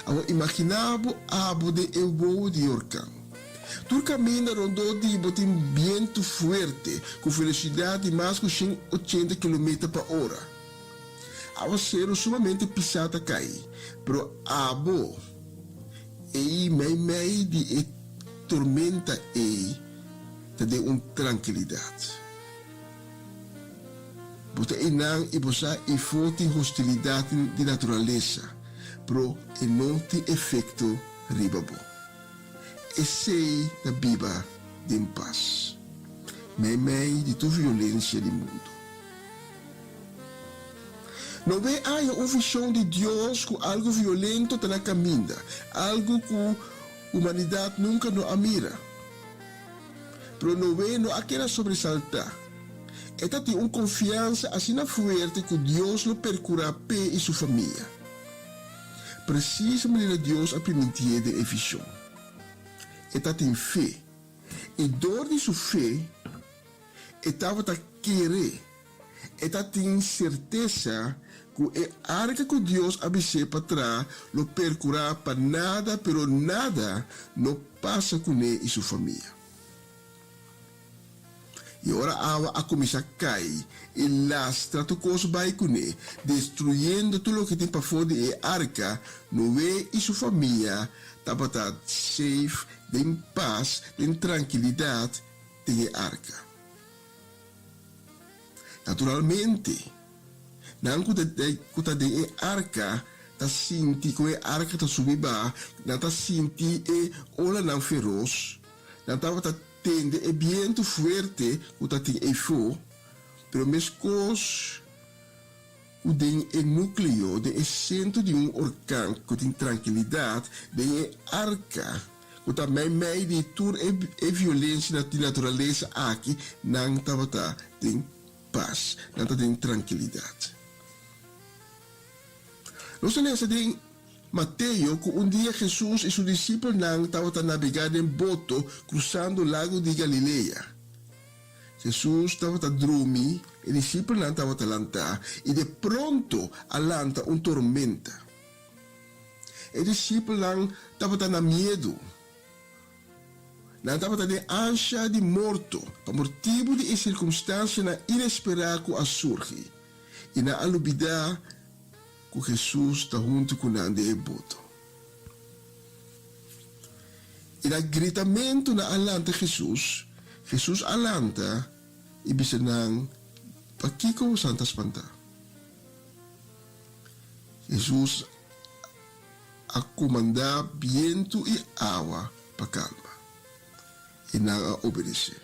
Awor imaginá bo abo den e wowo di e orkan. Tur kaminda rondó di bo tin bientu fuerte ku velosidat di mas ku 180 kilometer pa ora. Awaseru sumamente pisá ta kai, pero abo ei meimei di e tormenta ei ta den un trankilidat. Bo ta einan i bo sa ifo tin hostilidat di naturalesa, pero e no tin efekto riba bo. Esei ta biba den pas, meimei di tur violensia di mundu. Noé a haña un vishon di Dios ku algu violento ta na kaminda, algu ku Humanidat nunka no a mira. Pero Noé no a keda sobresaltá. E ta tin un konfiansa asina fuerte ku Dios lo perkurá p'e i su famia. Presis manera Dios a primintié den e vishon. E ta tin fe. I dor di su fe, e tabata kere. E ta tin sertesa ku e arka ku Dios a bis'é pa traha lo perkurá pa nada, pero nada, no pasa kuné i su famia. I ora awa a kuminsá kai i lastra tur kos bai kuné, destruyendo tur loke tin pafó di e arka, Noé i su famia tabata safe, den pas, den trankilidat den e arka. Naturalmente, nan ku ta ku ta den e arka ta sinti ku e arka ta subi baha, nan ta sinti e olanan feros, nan tabata tende e bientu fuerte ku ta tin eifó, pero meskos ku den e núkleo, den e sentro di un orkan ku tin trankilidat, den e arka ku ta meimei di tur e e violensia di naturalesa aki, nan tabata den pas, nan ta den trankilidat. Nos ta lesa den Mateo ku un dia Hesus i su disipelnan tabata nabegá den boto krusando lago di Galilea. Jesus tabata drumi, e disipelnan tabata lantá, i de pronto a lanta un tormenta. E disipelnan tabata na miedu. Nan tabata den ansha di morto pa motibu di e sirkumstansianan inesperá ku a surgi, i nan a lubidá ku Hesus ta huntu ku nan den e boto. I na gritamentu nan a lanta Hesus. Hesus a lanta i bisa nan, Pakiko bosan ta spantá? Hesus a komandá bientu i awa pa kalma, i nan a obedesé.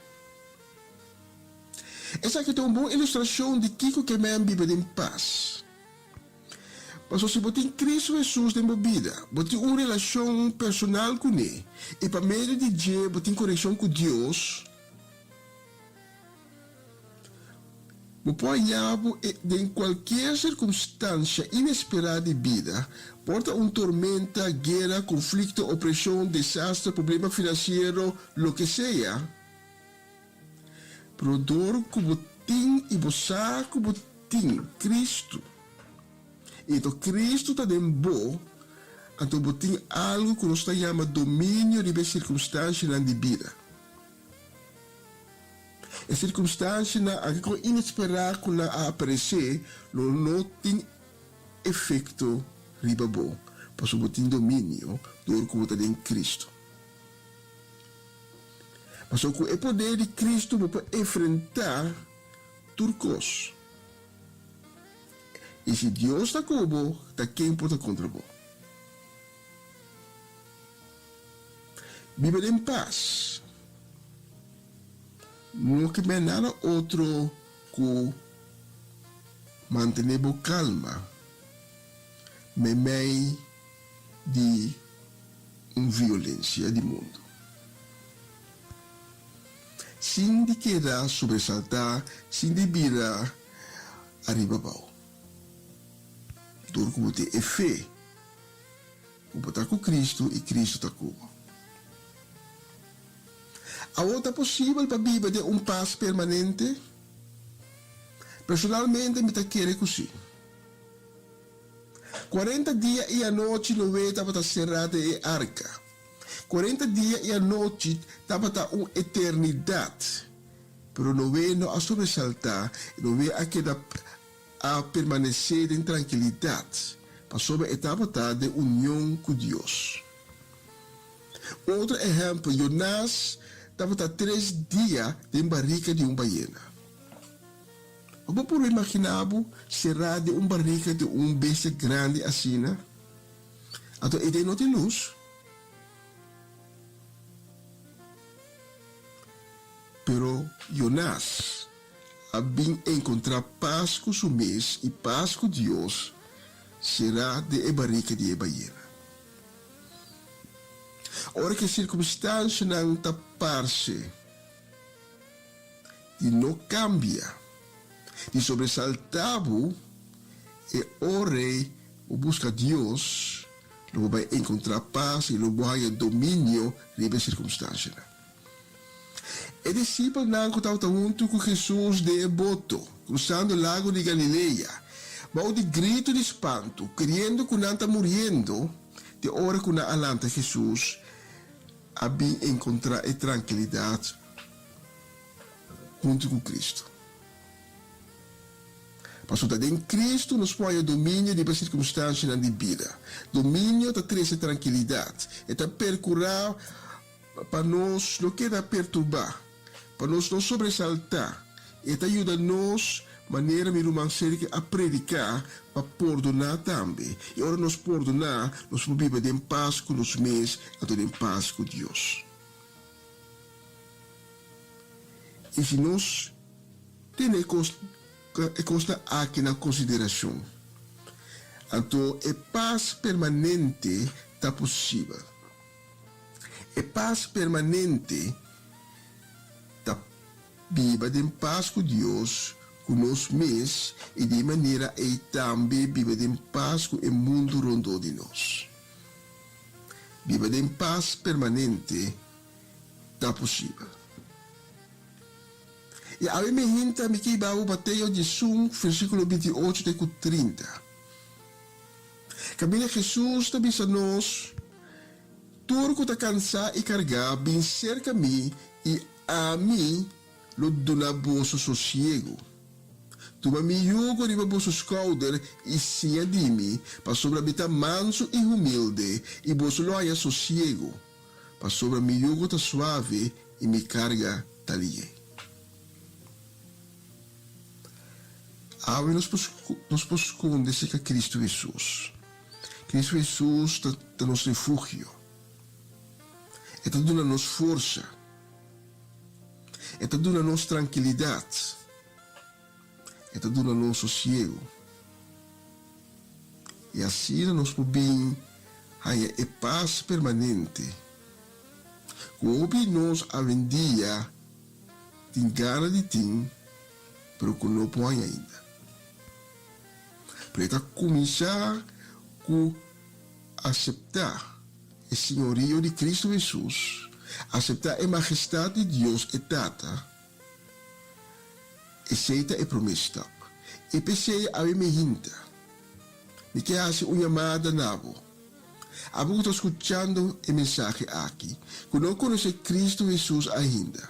Esaki ta un bon ilustrashon di kiko ke men biba den pas. Pasobra si bo tin Cristo Hesus den bo bida, bo tin un relashon personal kuné i pa medio di dje bo tin konekshon ku Dios, bo por haña bo den kualkier sirkunstansha inesperá di bida, por ta un tormenta, guera, konflikto, opreshon, desaster, problema finansiero, loke sea. Pero dor ku bo tin i bo sa ku bo tin Kristu, i anto Kristu ta den bo, anto bo tin algu ku nos ta yama dominio riba e sirkunstanshanan di bida. E sirkunstanshanan, anke kon inesperá ku nan a aparesé, lo no tin efekto riba bo, pasobra bo tin dominio dor ku bo ta den Kristu. Pasobra ku e poder di Kristu bo por enfrentá tur kos. I si Dios ta ku bo, ta ken por ta kontra bo? Biba den pas. No ke men nada otro ku mantené bo kalma meimei di un violencia di mundu. Sin di keda sobresaltá, sin di bira ariba abou. Dor ku bo tin e fe ku bo ta ku Cristo i Cristo ta ku bo. Awor ta posibel pa biba den un pas permanente? Personalmente mi ta kere ku si. Cuarenta dia i anochi Noé tabata será den e arka. Cuarenta dia i anochi tabata un eternidad. Pero Noé no a sobresaltá, Noé a keda a permanecé den trankilidad, pasobra e tabata den union cu Dios. Otro ehempel, Jonás tabata tres dia den barica di un bayena. Bo por imaginá bo será den un barika di un bestia grandi asina? Anto e den no tin lus. Pero Jonás a bin enkontrá pas ku su mes i pas ku Dios será den e barika di e bayena. Ora ku e sirkumstansianan ta parse. Di no cambia, di sobresalta bo e ora ei bo busca Dios, lo bo bai encontra paz y lo bo haya dominio riba e circunstancianan. E discipelnan cu tabata hunto cu Jesus den e boto, cruzando lago di Galilea, bao di grito di spanto, keriendo cu nan ta muriendo, te ora cu nan a lanta Jesus, a bin encontra e trankilidad huntu ku Kristu. Pasobra ta den Kristu nos por haña dominio riba e sirkunstansianan di bida. Dominio ta trese trankilidat. E ta perkurá pa nos no keda perturbá, pa nos no sobresaltá. E ta yuda nos, manera mi ruman Sergio a prediká, pa pordoná tambe. I ora nos pordoná, nos por biba den pas ku nos mes anto den pas ku Dios. I si nos tene e kos e kosnan aki na konsiderashon, anto e pas permanente ta posibel. E pas permanente ta biba den pas ku Dios, ku nos mes i di e manera ei tambe biba den pas ku e mundu rondó di nos. Biba den pas permanente ta posibel. I awe mi hinta mi ke hiba bo Mateo 11 versíkulo 28 te ku 30. Kaminda Hesus ta bisa nos, Tur ku ta kansá i kargá, bin serka mi i ami lo duna boso sosiegu. Tuma mi yugo riba boso skouder i siña di mi, pasobra mi ta mansu i humilde, i boso lo haña sosiegu, pasobra mi yugo ta suave i mi karga ta lihé. Awe nos por nos por skonde serka Kristu Hesus. Kristu Hesus ta ta nos refugio. E ta duna nos forsa. E ta duna nos trankilidat. E ta duna nos sosiegu. I asina nos por bin haña e pas permanente ku hopi di nos awendia tin gana di tin pero ku no por haña ainda. Pero e ta kuminsá ku aseptá e señorio di Kristu Hesus, aseptá e magestat di Dios e Tata, esei ta e promé stap. I p'esei awe mi hinta, mi ke hasi un yamada na bo, abo ku ta skuchando e mensahe aki, ku no konosé Kristu Hesus ainda,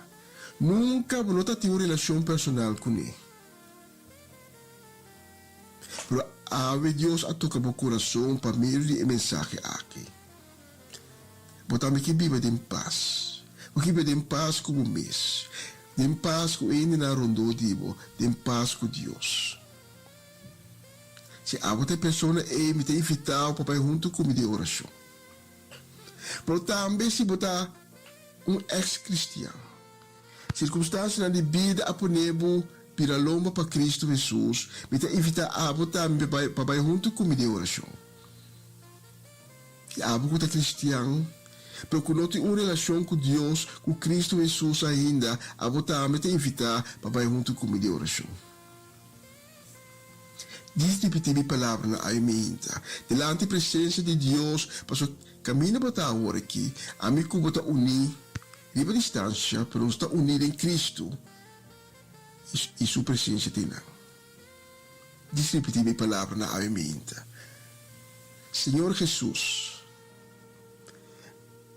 nunka bo no ta tin un relashon personal kuné. Pero awe Dios a toka bo kurason pa medio di e mensahe aki. Bo tambe ke biba den pas. Bo ke biba den pas ku bo mes, den pas ku e hendenan rondó di bo, den pas ku Dios. Si abo ta e persona ei, mi ta invitá bo pa bai huntu ku mi den orashon. Pero tambe si bo ta un eks-kristian, Sirkunstansianan di bida a pone bo bira lomba pa Kristu Hesus. Mi ta invitá abo tambe pa bai huntu ku mi den orashon. I abo ku ta kristian, pero ku no tin un relashon ku Dios, ku Kristu Hesus ainda, abo tambe ta invitá pa bai huntu ku mi den orashon. Djis ripití mi palabranan awe meinta, dilanti presensia di Dios, pasobra kaminda bo ta awor aki, ami ku bo ta uní riba distansia, pero nos ta uní den Kristu i Su presensia ta einan. Djis ripití mi palabranan awe meinta, Señor Hesus,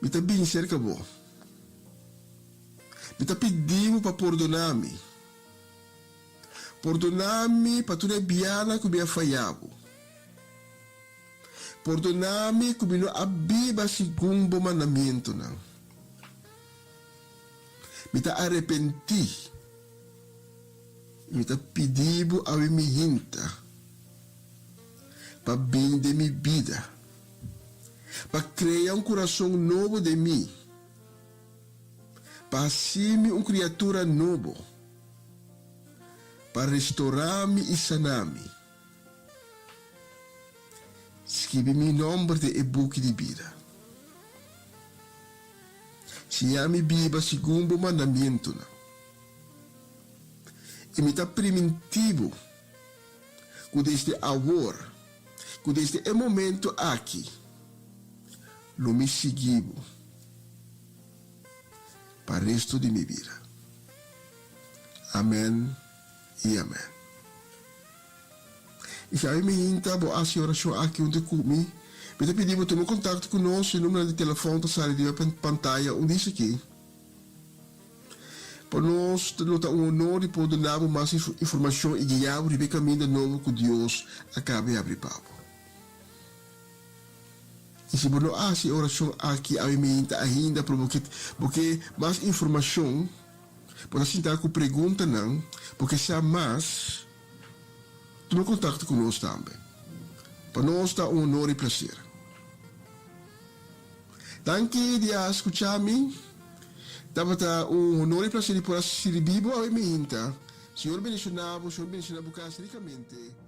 mi ta bini serka Bo. Mi ta pidi Bo pa pordoná mi. Pordoná mi pa tur e bianan ku mi a fayá bo. Pordoná mi ku mi no a biba segun bo mandamentunan. Mi ta arepentí i mi ta pidi bo awe mi hinta pa bin den mi bida, pa krea un kurason nobo den mi, pa hasi mi un kriatura nobo. Pa restorá mi i saná mi. Skibi mi nòmber den e buki di bida. Siña mi biba segun bo mandamentunan. I mi ta primintí bo ku desde awor, ku desde e momentu aki, lo mi sigui bo. Pa resto di mi bida. Amen i amen. I si awe mi hinta bo hasi orashon aki huntu ku mi, mi ta pidi bo tuma kontakto ku nos, e numero di telefòn ta sali riba pantaya un dis aki. Pa nos lo ta un honor di por duna bo mas informashon i guia bo riba e kaminda nobo ku Dios a kaba di habri pa bo. I si bo no a hasi e orashon aki awe meinta ainda, pero bo ke bo ke mas informashon, bo ta sinta ku preguntanan, bo ke sa mas, tuma kontakto ku nos tambe. Pa nos ta un honor i plaser. Danki di a skucha mi. Tabata un honor i plaser di por a sirbi bo awe meinta. Señor bendishona bo, Señor bendishona bo kas rikamente.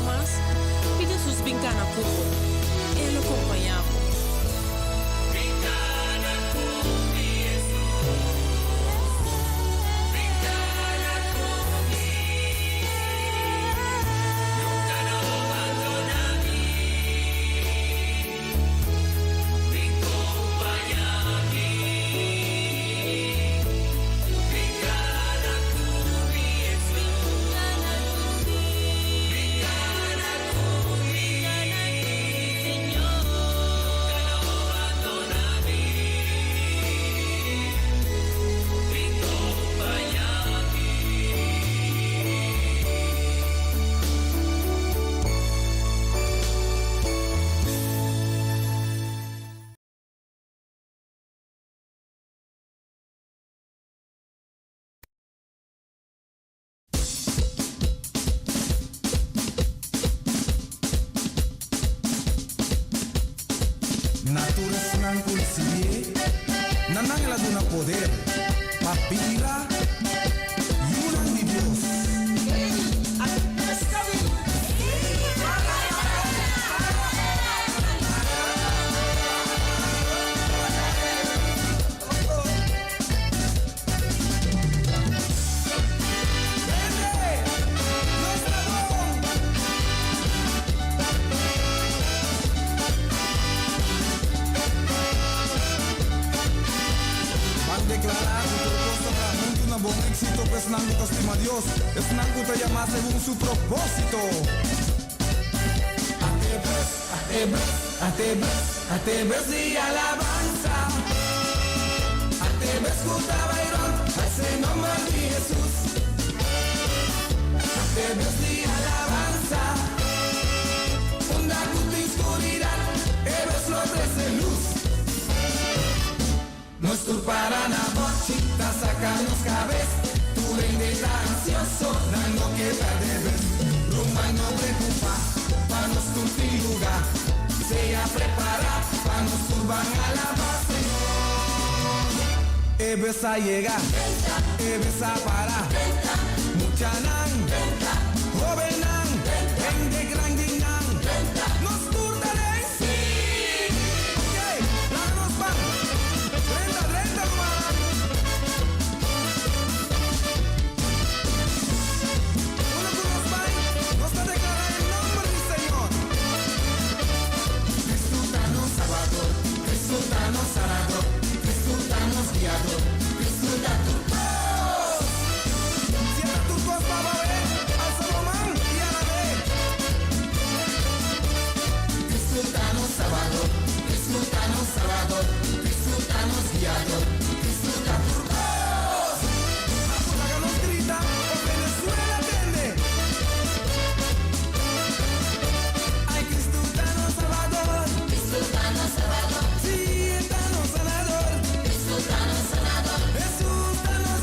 mas, pidi Hesus bin kana ku bo. E lo kompañá bo. Bin kana ku mi, Hesus. Bin kana ku mi. Nunka no bandoná mi. Bin kompañá mi. Bin kana ku mi, Hesus. Bin kana ku mi. Nunka no bandoná mi. Bin kompañá mi. Na tur esnan ku risibié, na nan el a duna poder pa bira yunan di Dios. Ban deklará ku tur kos ta traha huntu na bon éksito pa esnan ku ta stima Dios, esnan ku ta yamá segun su propósito. Atebes, atebes, atebes, atebes di alabansa. Atebes ku ta bai rònt, hasi nòmber di Hesus. Atebes di alabansa. Unda ku tin skuridat, e bes lo trese lus. Nos tur para na bòchi, ta saka nos kabes. Tur hende ta ansioso, nan no ke pèrdè bes. Ruman no preokupá, pa nos tur tin lugá. Sea prepará, pa nos tur ban alabá Señor. E bes a yega, e bes a para. Muchanan, hóbennan, hende grandinan. Nos tur ta den? Ok, laga nos ban. Drenta, drenta, ruman. Unda ku nos bai, nos ta deklará e nòmber di Señor. Kristu ta nos Salbador, Kristu ta nos Sanador, Kristu ta nos Guiador, Kristu ta tur kos. Si e ta tur kos pa bo, alsa bo man i alab'é. Kristu ta nos Salbador, Kristu ta nos Salbador, Kristu ta nos Guiador, Kristu ta tur kos. Laga nos grita pa Venezuela tende. Ai, Kristu ta nos Salbador. Kristu ta nos Salbador. Sí, e ta nos Sanador. Kristu ta nos Sanador. Hesus ta nos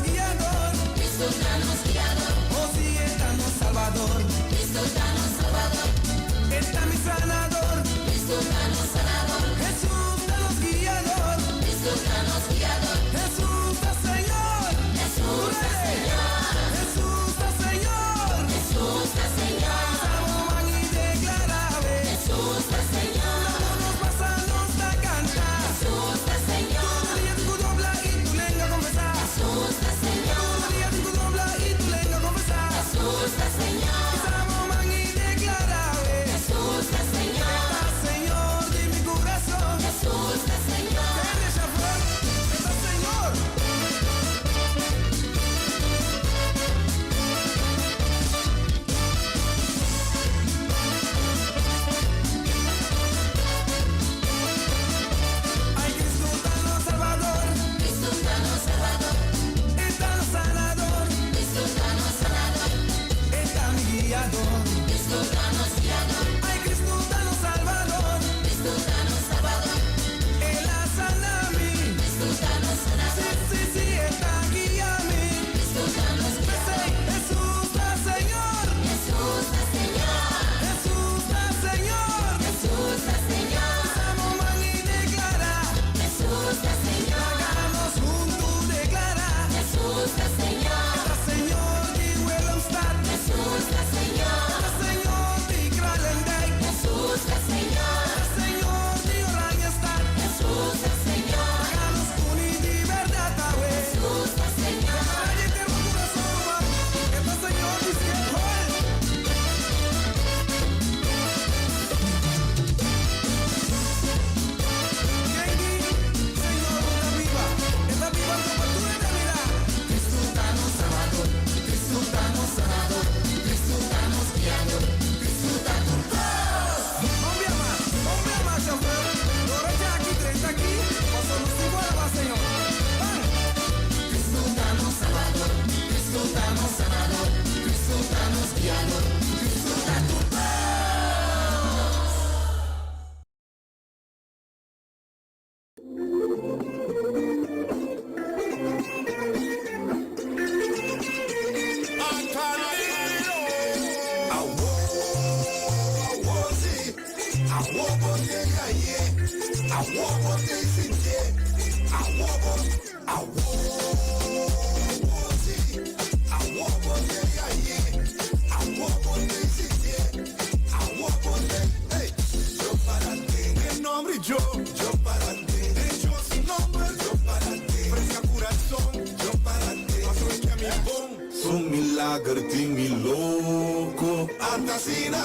Su milager tin mi loko. Anda asina,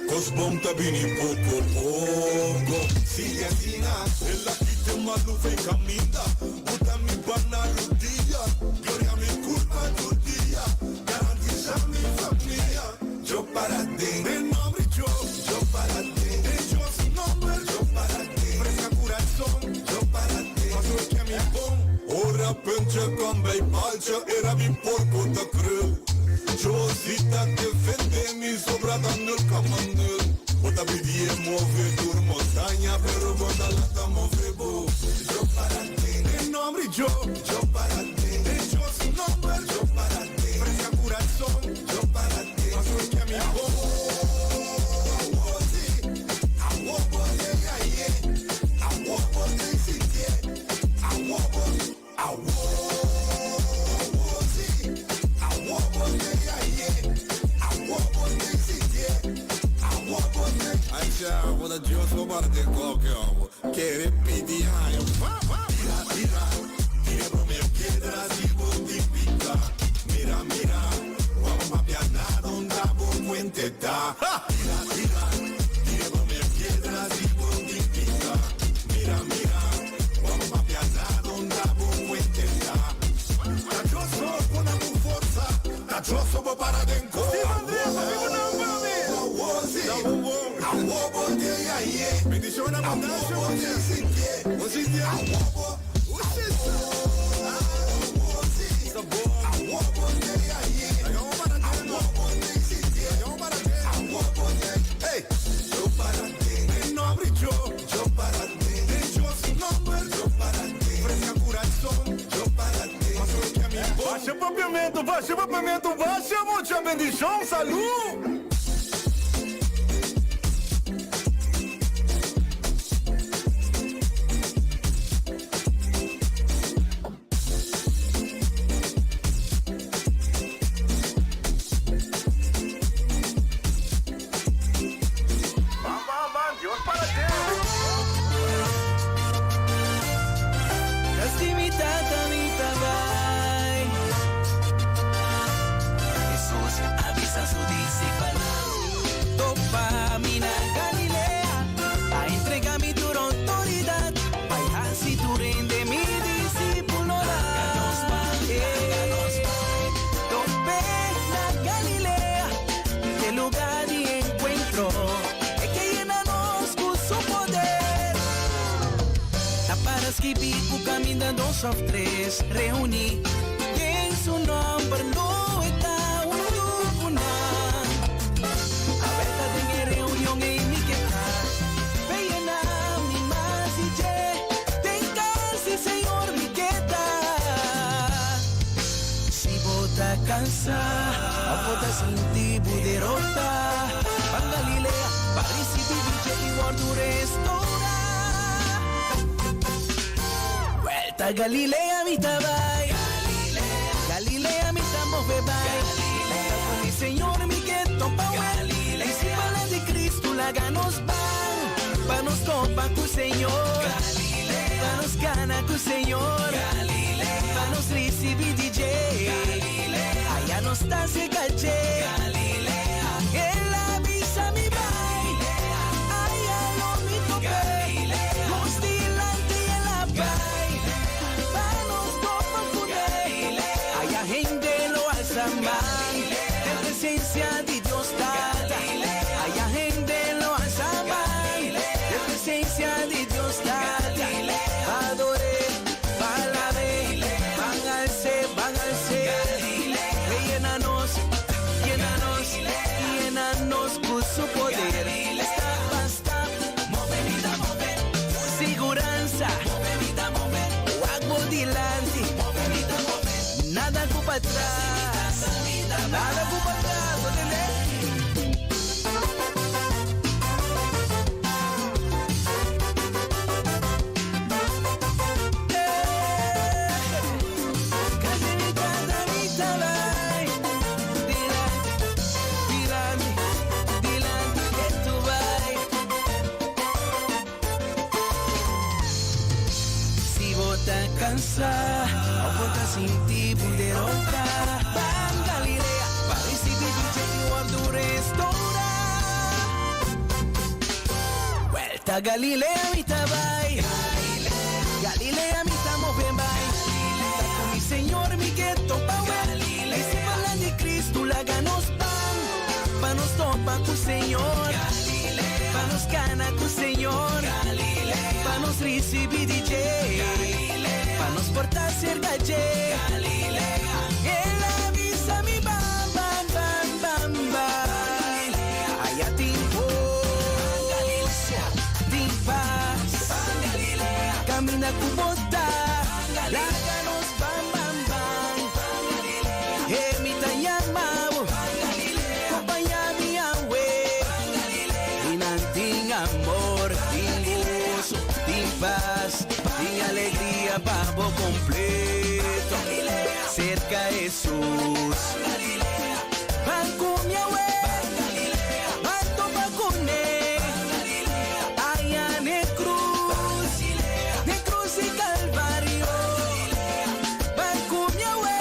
kos bon ta bini poko poko. Sigui asina, el a kita e malu fei kaminda. Buta mi ban na rudia, gloria mi kurpa tur dia. Garantisa mi famia, yo para den e nomber yo, yo para den e Dios su nomber, yo para den fresca kurason, yo para den paso e ke mi bon. Ora puntje kom bij paaltje, era mi porco ta krul. Josita defende mi sobra ta nul koma nul. Bo ta pidi e move tur montaña, pero bo ta lanta move bo. Yo para den e nomber yo, yo para den e Dios su nomber, yo para den fresca kurason, yo para den paso e ke mi bon. Awo si, awo bo yega ye, awo bo te sintie, awo bo, awo si, awo bo yega ye, awo bo te sintie, awo bo te. Aisha, bo ta Dios bo para den koke obo. Kere pidi aña. Tira, tira, tira prome piedra si bo tin pica. Mira, mira, wou papia nada unda bo fuente ta. Tira, tira, tira prome piedra si bo tin pica. Mira, mira, wou papia nada unda bo fuente ta. Ta Dios so pone bo forsa, ta Dios so bo para den ko. Awo bo te ya ye. Bendicion abundancia. Awo bo te sintie. Bo sintie. Awo bo. Awo bo te ya ye. Awo bo te sintie. Awo bo te. Hey. Yo para den e nomber yo. Yo para den e Dios su nomber. Yo para den fresca kurason. Yo para den paso ke mi bon. Basha papiamento, basha papiamento, basha mucha bendicion, salud! Ban, ban, ban, Dios para den. Kas di mi tata mi ta bai. Hesus a bisa su disipelnan, Topa mi na Galilea, a entregá mi tur outoridat, bai hasi tur hende mi disípulonan. Top'é na Galilea, e lugá di enkuentro, e ke yena nos ku su poder. Ta para skibí ku kaminda dos òf tres reuní den su nòmber lo e ta huntu ku nan. Awel ta den e reunion ei mi ke ta pe yena mi mas i dje den kas di Señor mi ke ta. Si bo ta kansá òf bo ta sinti bo derotá, ban Galilea pa risibí di dje i wòrdu restourá. Wèlta Galilea mi ta bai, Galilea mi ta move bai, Ta ku mi Señor mi ke topa wèl, Disipelnan di Cristo laga nos ban, pa nos topa ku Señor, pa nos gana ku Señor, pa nos risibí di dje, aya nos ta serka dje. El a bisa mi bai, aya lo mi top'é, Nos dilanti el a bai, pa nos topa kuné, aya hende lo alsa man, den presensia di Dios Tata, aya hende lo alsa man, den presensia di Dios Tata, ador'é, alab'é, ban als'é, ban als'é, yena nos, yena. Nada ku patras, bo tende? Kasi mi tata mi ta bai Dilanti, dilanti, dilanti ke tu bai Si bo ta kansa of bo ta sinti bo derota Ban Galilea pa risibi di dje i wòrdu restorá Wèlta Galilea mi ta bai Galilea mi ta move bai Ta ku mi Señor mi ke topa wèl Disipelnan di Cristo laga nos ban Pa nos topa ku Señor Pa nos kana ku Señor Pa nos risibi di dje Pa nos por ta serka dje El a bisa mi ban ban ban ban ban Aya tin goso tin pas Camina cu bo ta Laga nos ban ban ban He mi ta yama bo Compaña mi awe Y nan tin amor tin goso tin pas Tin alegria pa bo completo Cerca Jesus Ban cu mi awe Ban topa cu ne Aya n'e cruz N'e cruz di Calvario Ban cu mi awe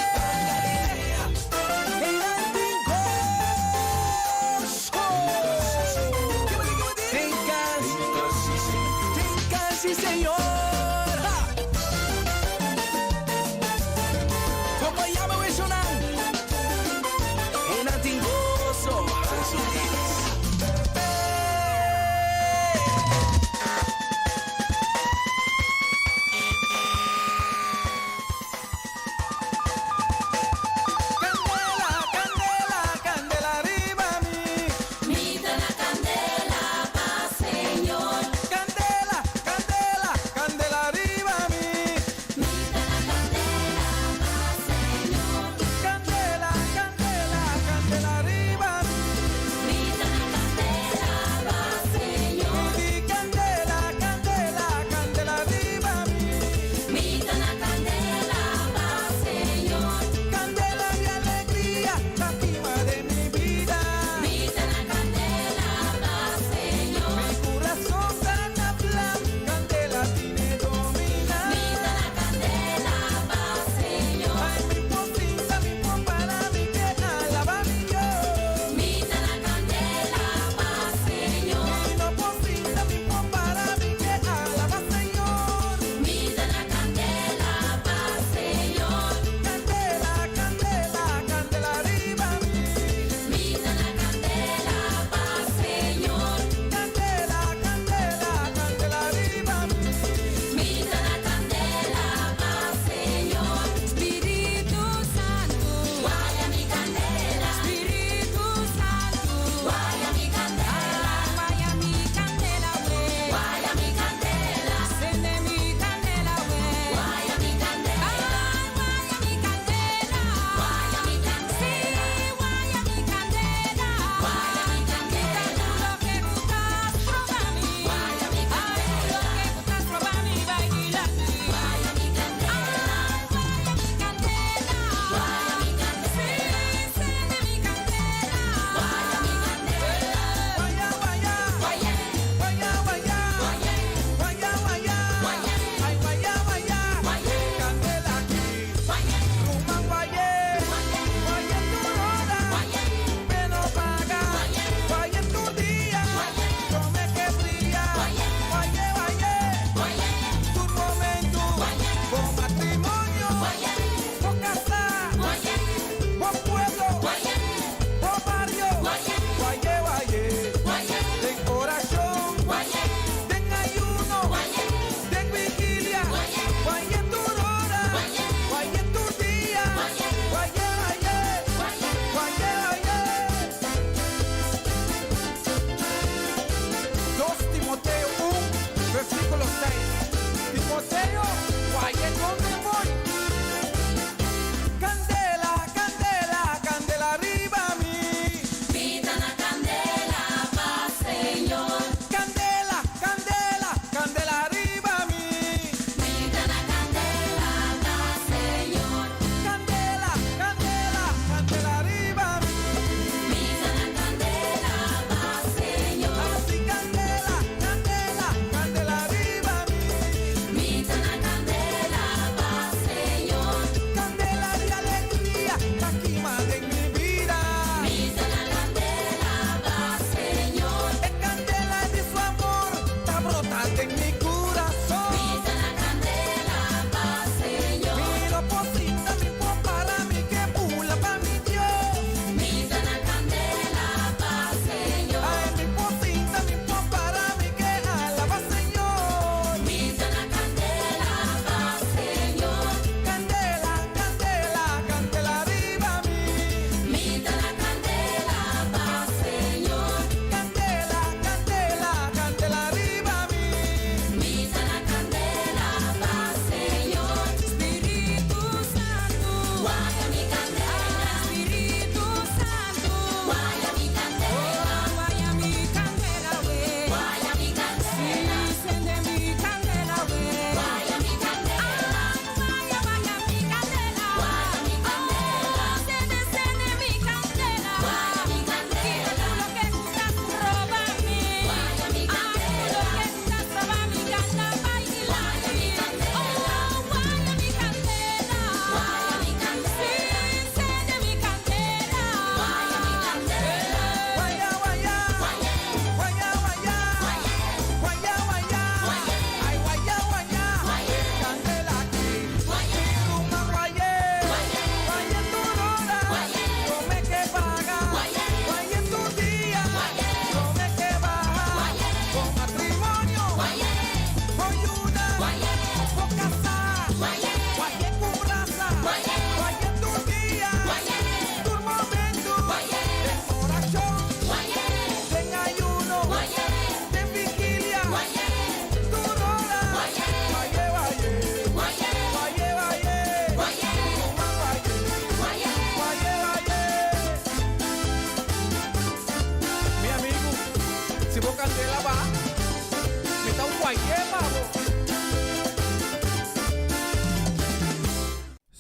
Einan tin goso Den cas Den cas di Señor Ha! Compañame we shonan Einan tin goso.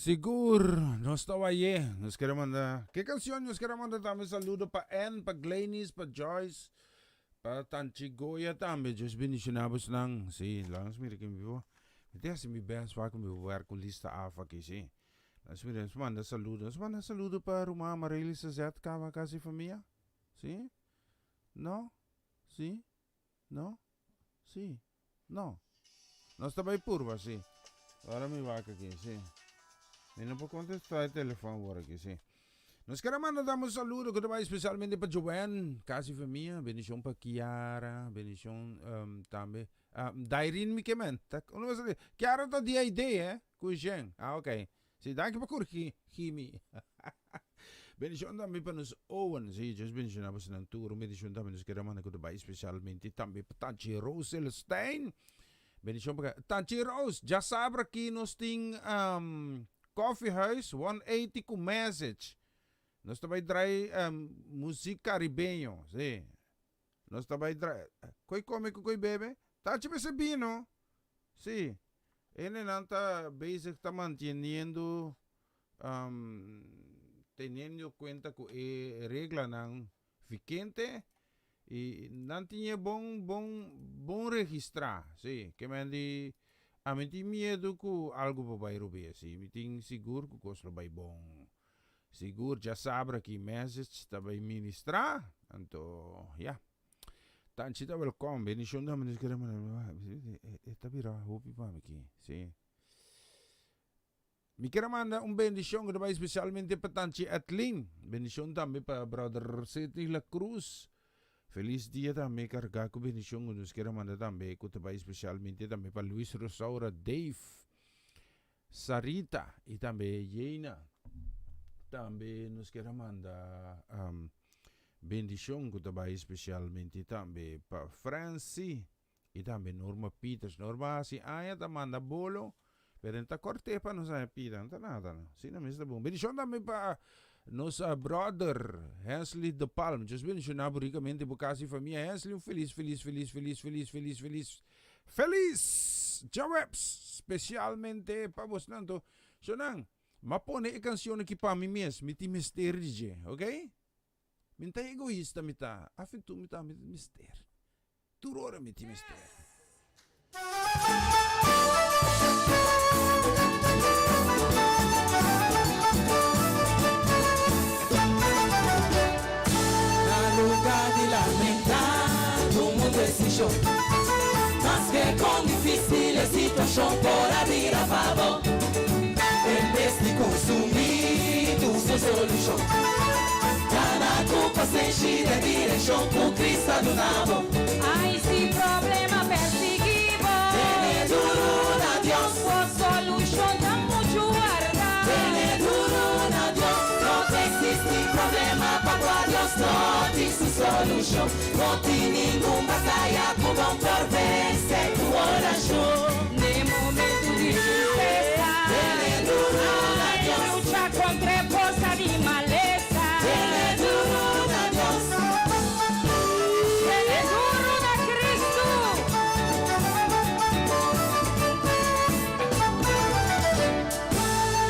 Sigur, nos ta waye. Nos kere manda, ke cancion nos kere manda tambe saludo pa Ann, pa Glenis, pa Joyce, pa Tanchi Goya tambe. Dios bendiciona bosnan. Si, laga nos mira ken bibo. Mi ta haci mi best wak mi werk un lista af aki, si. Nos mira, nos manda saludo. Nos manda saludo pa ruman Amarelisa Sazet caba casi famia. Si? No? Si? No? Si? No. Nos ta bai purba, si. Ora mi wak aki, si. Mi no por contesta e telefon awor aki, si. Nos kere manda dam un saludo ku ta bai especialmente pa Joanne, casi famia. Bendicion pa Kiara, bendicion um, tambe. Um, Dairin mi ke men. Ta, uno bes Kiara ta di ID, eh? Ku Jean. Ah, ok. Si, danki pa kurgi mi. Bendicion tambe pa nos Owen. Si, Dios bendiciona bosonan tur. Un bendicion tambe nos kere manda ku ta bai specialmente tambe pa Tanchi Rose Celestijn. Bendicion pa Tanchi Rose, djasabra aki nos tin um, Coffee House 180 ku message. Nos ta bai drai um, muziek caribeño. Si. Nos ta bai drai. Koi come ku koi bebe? Tanchi mester bino. Si. Hendenan ta bezig ta manteniendo teniendo cuenta cu e reglanan vigente y nan tin e bon bon bon registra si ke men di ami tin miedo cu algo por bay robes si mi tin sigur cu cos lo bay bon sigur djasabra ki message ta bay ministra anto ya Tanchi ta welkom bendicion ta e ta bira hopi pa mi aki si. Mi kier a manda un bendicion ku ta bai specialmente pa Tanchi Edlin. Bendicion tambe pa Brother Sidney La Cruz. Feliz dia tambe carga ku bendicion ku nos kier a manda tambe ku ta bai specialmente tambe pa Luis Rosaura, Dave, Sarita y tambe Yeina. Tambe nos kier a manda bendicion ku ta bai specialmente tambe pa Francie. I tambe Norma Peters. Norma hasi aña ta manda bolo, pero en ta kort'é pa nos haña pida. No ta nada no. Asina mes ta bon. Bendishon tambe pa nos brother Hensley de Palm. Dios bendishoná bo rikamente, bo kas i famia. Hensley, un felis, felis, felis, felis, felis, felis, felis, felis djaweps spesialmente pa bosnan. Anto, shonnan, m'a pone e kanshon aki pa mi mes. Mi tin mester di dje, ok? Mi no ta egoista, mi ta afentu, mi ta mi tin mester. Tur ora mi tin mester. Na lugar di lamentá, tuma un desishon. Maske kon difísil e situashon por a bira pa bo, en bes di konsumí, buska un solushon. Gana ku pasenshi den direkshon ku Cristo a duna bo. Ai si problema persiguí bo. Tene duru na Dios. Bo solushon ta muchu warda. Tene duru na Dios. No ta eksistí problema pa kua Dios no tin su solushon. No tin ningun bataya ku bon por vense ku orashon. Den momentu di tristesa. Tene duru na Dios. Ai lucha kontra e forsa di malesa. Tene duru na Dios. Tene duru na Kristu.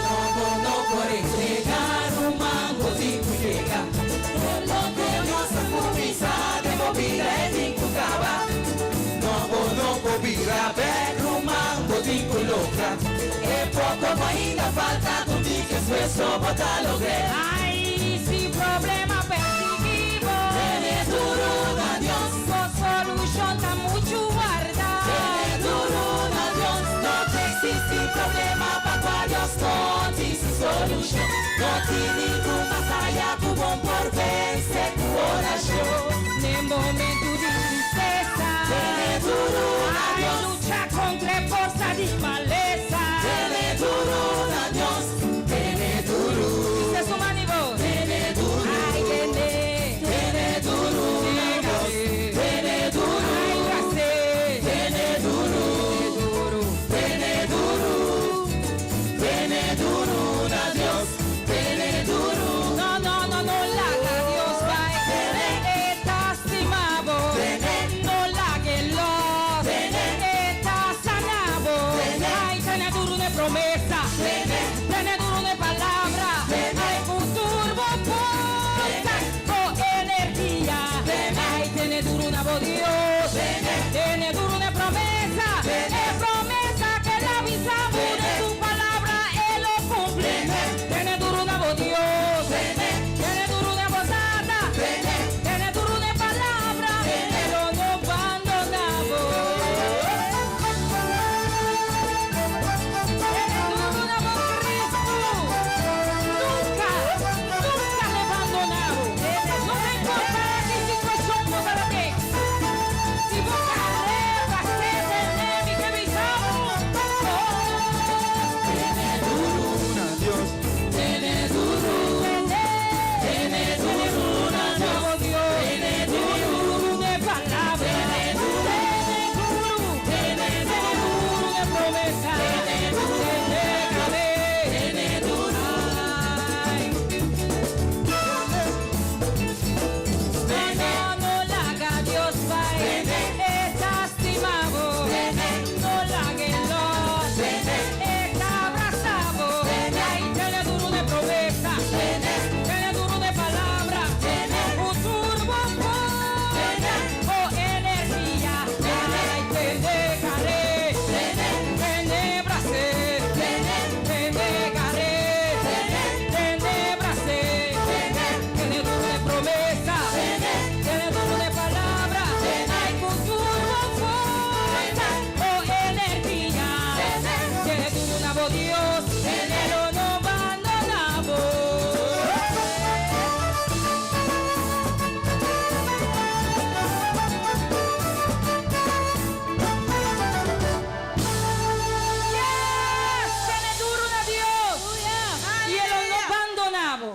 No, bo no por entregá, ruman, bo tin ku yega. Tur loke Dios a kuminsá den bo bida e tin ku kaba. No, bo no por bira bèk, ruman, bo tin ku logra. E poko ku ainda falta, ku tin esfuerso bo ta logr'é. Ai, si problema persiguí bo. Tene duru na Dios. Bo solushon ta muchu warda. Tene duru na Dios. No ta eksistí problema pa kua Dios no tin su solushon. No tin ningun bataya ku bon por vense ku orashon. Den momentu di tristesa. Tene duru na Dios. Ai lucha kontra e forsa di malesa. Tene duru na Dios. Tene duru. Bisa su man i bo. Tene duru. Ai tene. Tene duru na Dios. Tene duru. Ai tras'é. Tene duru. Tene duru. Tene duru. Tene duru na Dios. Tene duru. No, no, no, no laga Dios bai. Tene. E ta stima bo. Tene. No lag'é los. Tene. E ta sana bo. Tene. Ai tene duru n'e promesa. Tene. Tene duru. Dios, e lo no bandoná bo. Yes! Tene duru na Dios, i e lo no bandoná bo.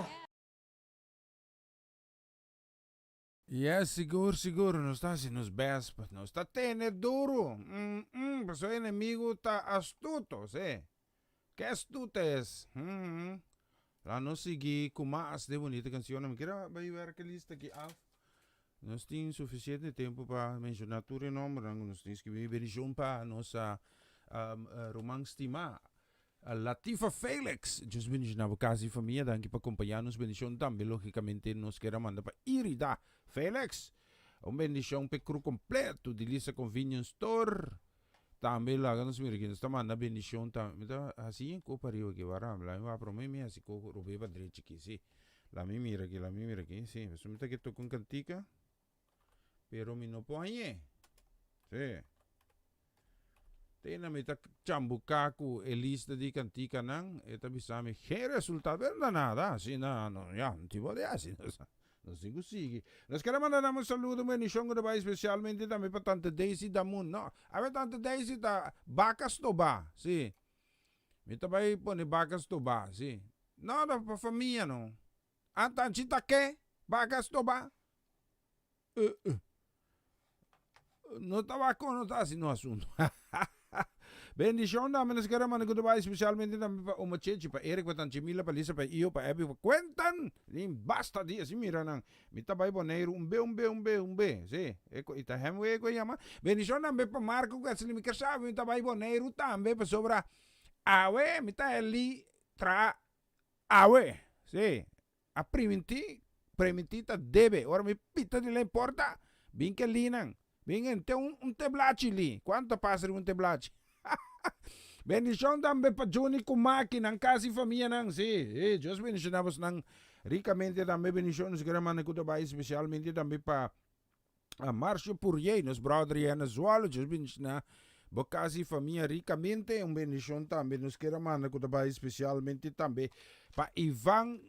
Yes, sigur, sigur, nos ta hasi nos best, pa nos ta tene duru, mm, mm, pasobra e enemigu ta astuto, si. Ke astuto es? Mm, Laat nos sigui ku mas de bunita kanshonnan. Mi kier bai wèrk e lista aki af. Nos tin sufisiente tempu pa menshoná tur e nòmbernan ku nos tin skibí. Bendishon pa nos ruman stimá Latifa Felix. Dios bendishoná bo kas i famia. Danki pa kompañá nos. Bendishon tambe lógikamente nos kier a manda pa Irida Felix. Un bendishon p'e kru kompleto di Lisa Convenience Store. Tambe laga nos mira ki nos ta manda bendishon tambe. Mi ta hasi un ko pariba aki wara. La mi wak prome mi hasi ko robe pa drechi aki si. La mi mira aki, la mi mira aki si. Pasobra mi ta ke toka un kantika pero mi no por hañ'é. Si. Te na mi ta chambuká ku e lista di kantikanan e ta bisa mi geen resultado pero no ta nada si na no ya no tin por di hasi. Nos tin ku sigui. Nos kere manda nan un saludo, un bendishon ku ta bai spesialmente tambe pa Tante Daisy Damun. No, awe Tante Daisy ta baka stobá, si. Mi ta bai pone baka stobá, si. No, ta pa famia no. A tanchi ta ke? Baka stobá? Uh, uh. No ta wak kon no ta hasi no asuntu. Bendishon tambe nos kere manda ku ta bai spesialmente tambe pa Oma Chechi, pa Eric, pa Tanchi Mila, pa Lisa, pa Iyo, pa Abby, pa Quentin. Tin basta dia sin mira nan. Mi ta bai Boneiru un be, un be, un be, un be. Si, e ku, i ta hemwee ku e yama. Bendishon tambe pa Marco ku Esli. Mi ker sabi mi ta bai Boneiru tambe pasobra awe mi ta heli traha awe. Si. A primintí, primintí ta debe. Ora mi pita di lei porta, bin ke linan. Bin ente un, un teblachi li. Kuantu ta pasa riba un teblachi? Bendishon tambe pa Juni ku Maki, nan kas i famianan. Sí, sí, Dios bendishoná bosnan rikamente tambe. Bendishon nos gran manda ku ta bai spesialmente tambe pa Marcio Purjey, nos brother ya na Zwolle. Dios bendishoná bo kas i famia rikamente. Un bendishon tambe nos kier a manda ku ta bai spesialmente tambe pa Ivan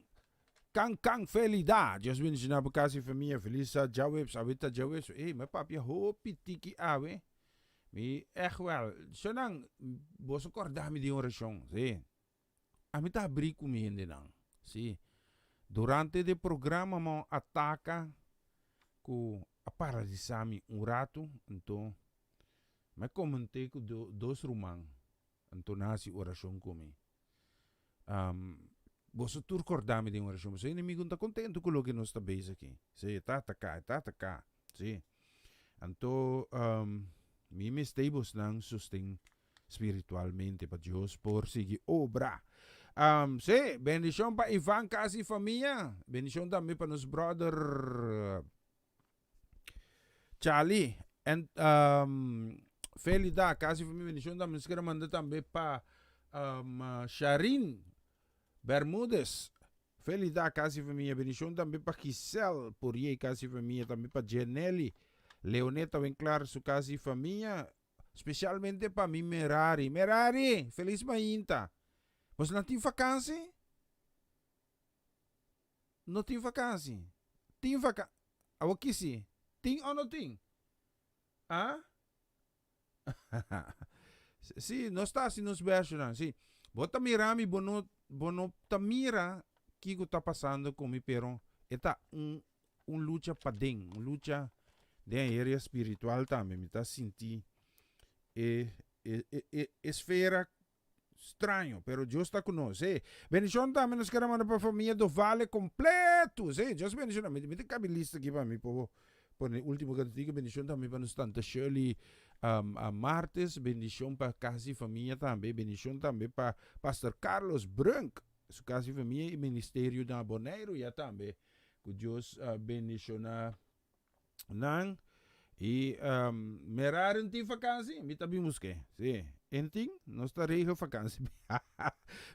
Kankan Felida. Dios bendishoná bo kas i famia. Felis djaweps. Awe ta djaweps. Ey, mi a papia hopi tiki awe. Mi ègt wèl. Shonnan, boso kòrda mi di un orashon. Sí. Ami ta habrí ku mi hendenan. Sí. Durante di programa mi a ataka ku a paralisá mi un ratu, anto mi a koment'é ku dos ruman, anto nan a hasi orashon ku mi. Boso tur kòrda mi den orashon, pasobra e enemigu no ta kontentu ku loke nos ta bezig aki. Sí, e ta ataká, e ta ataká. Sí. Anto mi mester bosnan sosten spiritualmente pa Dios por sigui obra. Um, sí, bendicion pa Ivan casa y familia. Bendicion tambe pa nos brother Charlie en um, Felida, casa y familia. Bendicion tambe nos quiere manda tambe pa um, Sharin Bermudez. Felida, casa y familia. Bendicion tambe pa Giselle Poirier, casa y familia. Tambe pa Jenelly Leoneta Winklar, su casa y familia. Specialmente pa mi Merari. Merari, feliz mainta. Bos no tin vakansi? No tin vakansi? Tin vaka-, awor kisi? Tin o no tin? Ah? Si, nos ta hasi nos bèshonan, si. Bo ta mira mi, bo no, bo no ta mira kiko ta pasando ku mi, pero e ta un un lucha paden, un lucha den e area spiritual tambe. Mi ta sinti e, e, e, e esfera straño, pero Dios ta ku nos. Sí. Bendishon tambe nos kere manda pa famia Dovale kompleto. Sí, Dios bendishona. Mi, mi ta kabi lista aki pa mi por pone ultimo kantiga. Bendishon tambe pa nos tanta Shirley um, a Martes. Bendishon pa kasi famia tambe. Bendishon tambe pa Pastor Carlos Brunk, su kasi famia i ministerio na Boneiru ya tambe. Ku Dios bendishoná nan. I Merari no tin vakansi? Mi ta bin busk'é. Sí, e no tin. Nos ta regel vakansi.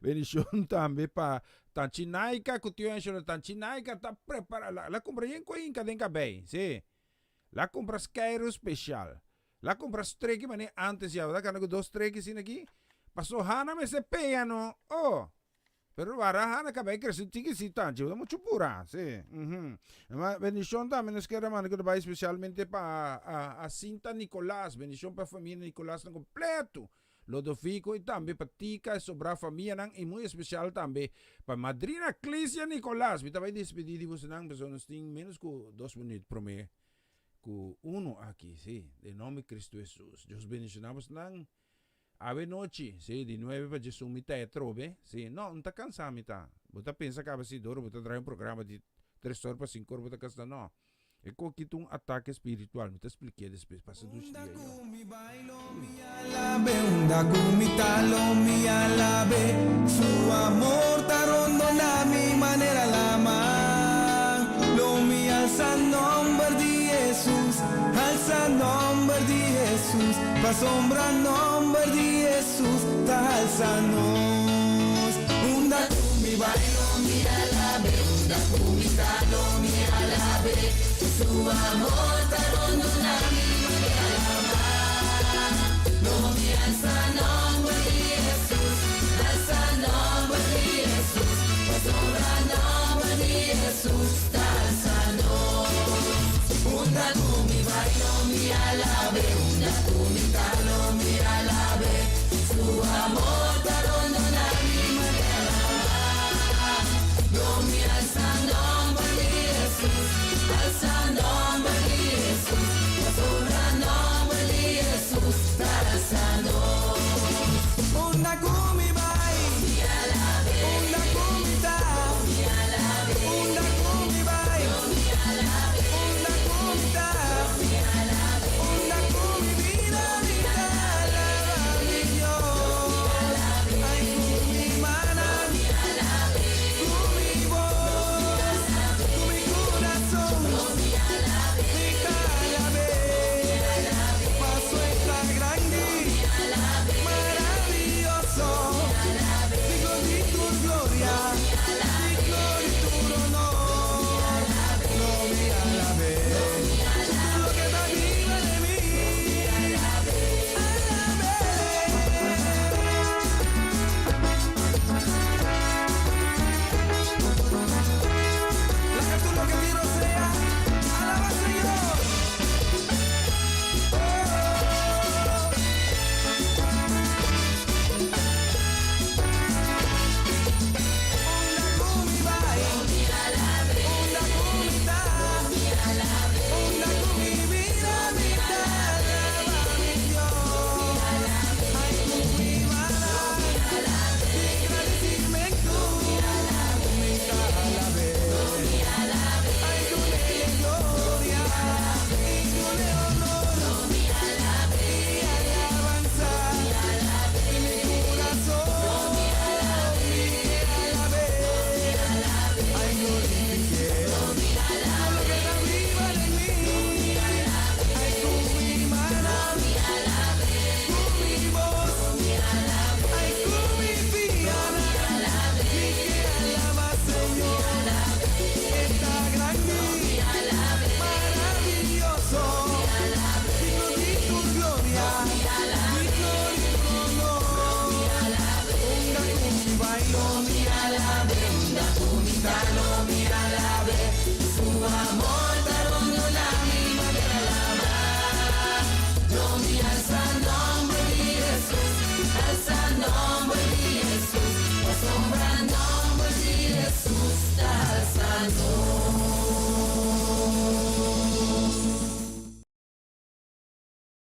Bendishon tambe pa Tanchi Naika ku tio Angelo. Tanchi Naika ta prepará. La kumpra yen koinka den kabei. Sí. La kumpra skeiru speshal. La kumpra streki manera antes ya. Bo ta kanda ku dos streki asina aki. Paso Hana mester pea no. Oh. Pero wara Hana caba e crece un tiki si tanchi. Bo ta mucho pura. Si. Mhm. Ma bendicion tambe nos kier a manda cu ta bay specialmente pa a a Cinta Nicolas. Bendicion pa familia Nicolas nan completo. Lodovico y tambe pa Tica y sobra famianan y muy especial tambe pa madrina Clicia Nicolas. Mi ta bay despedi di bosonan pasobra nos tin menos cu dos minuut prome cu uno aki. Si. Den nomber Cristo Jesus. Dios bendiciona bosonan. Awe nochi, si, di nuebe pa djesun mi ta e atrobe, si, no, N ta kansa mi ta. Bo ta pensa kaba si dor bo ta draai un programa di tres or pa sinku or bo ta kansa, no. E koki ta un atake spiritual, mi ta splik'é despues, pasa dushi dia yo. Unda ku mi ta lo mi alab'é Su amor ta rondona mi manera lama Lo mi alsa nomber di Hesus Alsa nomber di Hesus Pasobra nomber di Hesus ta alsa nos Unda ku mi bai lo mi alab'é Unda ku mi ta lo mi alab'é Su amor ta rondona mi manera lama Lo mi alsa nomber di Hesus Alsa nomber di Hesus Pasobra nomber di Hesus ta alsa nos Unda ku mi bai lo mi alab'é Unda ku.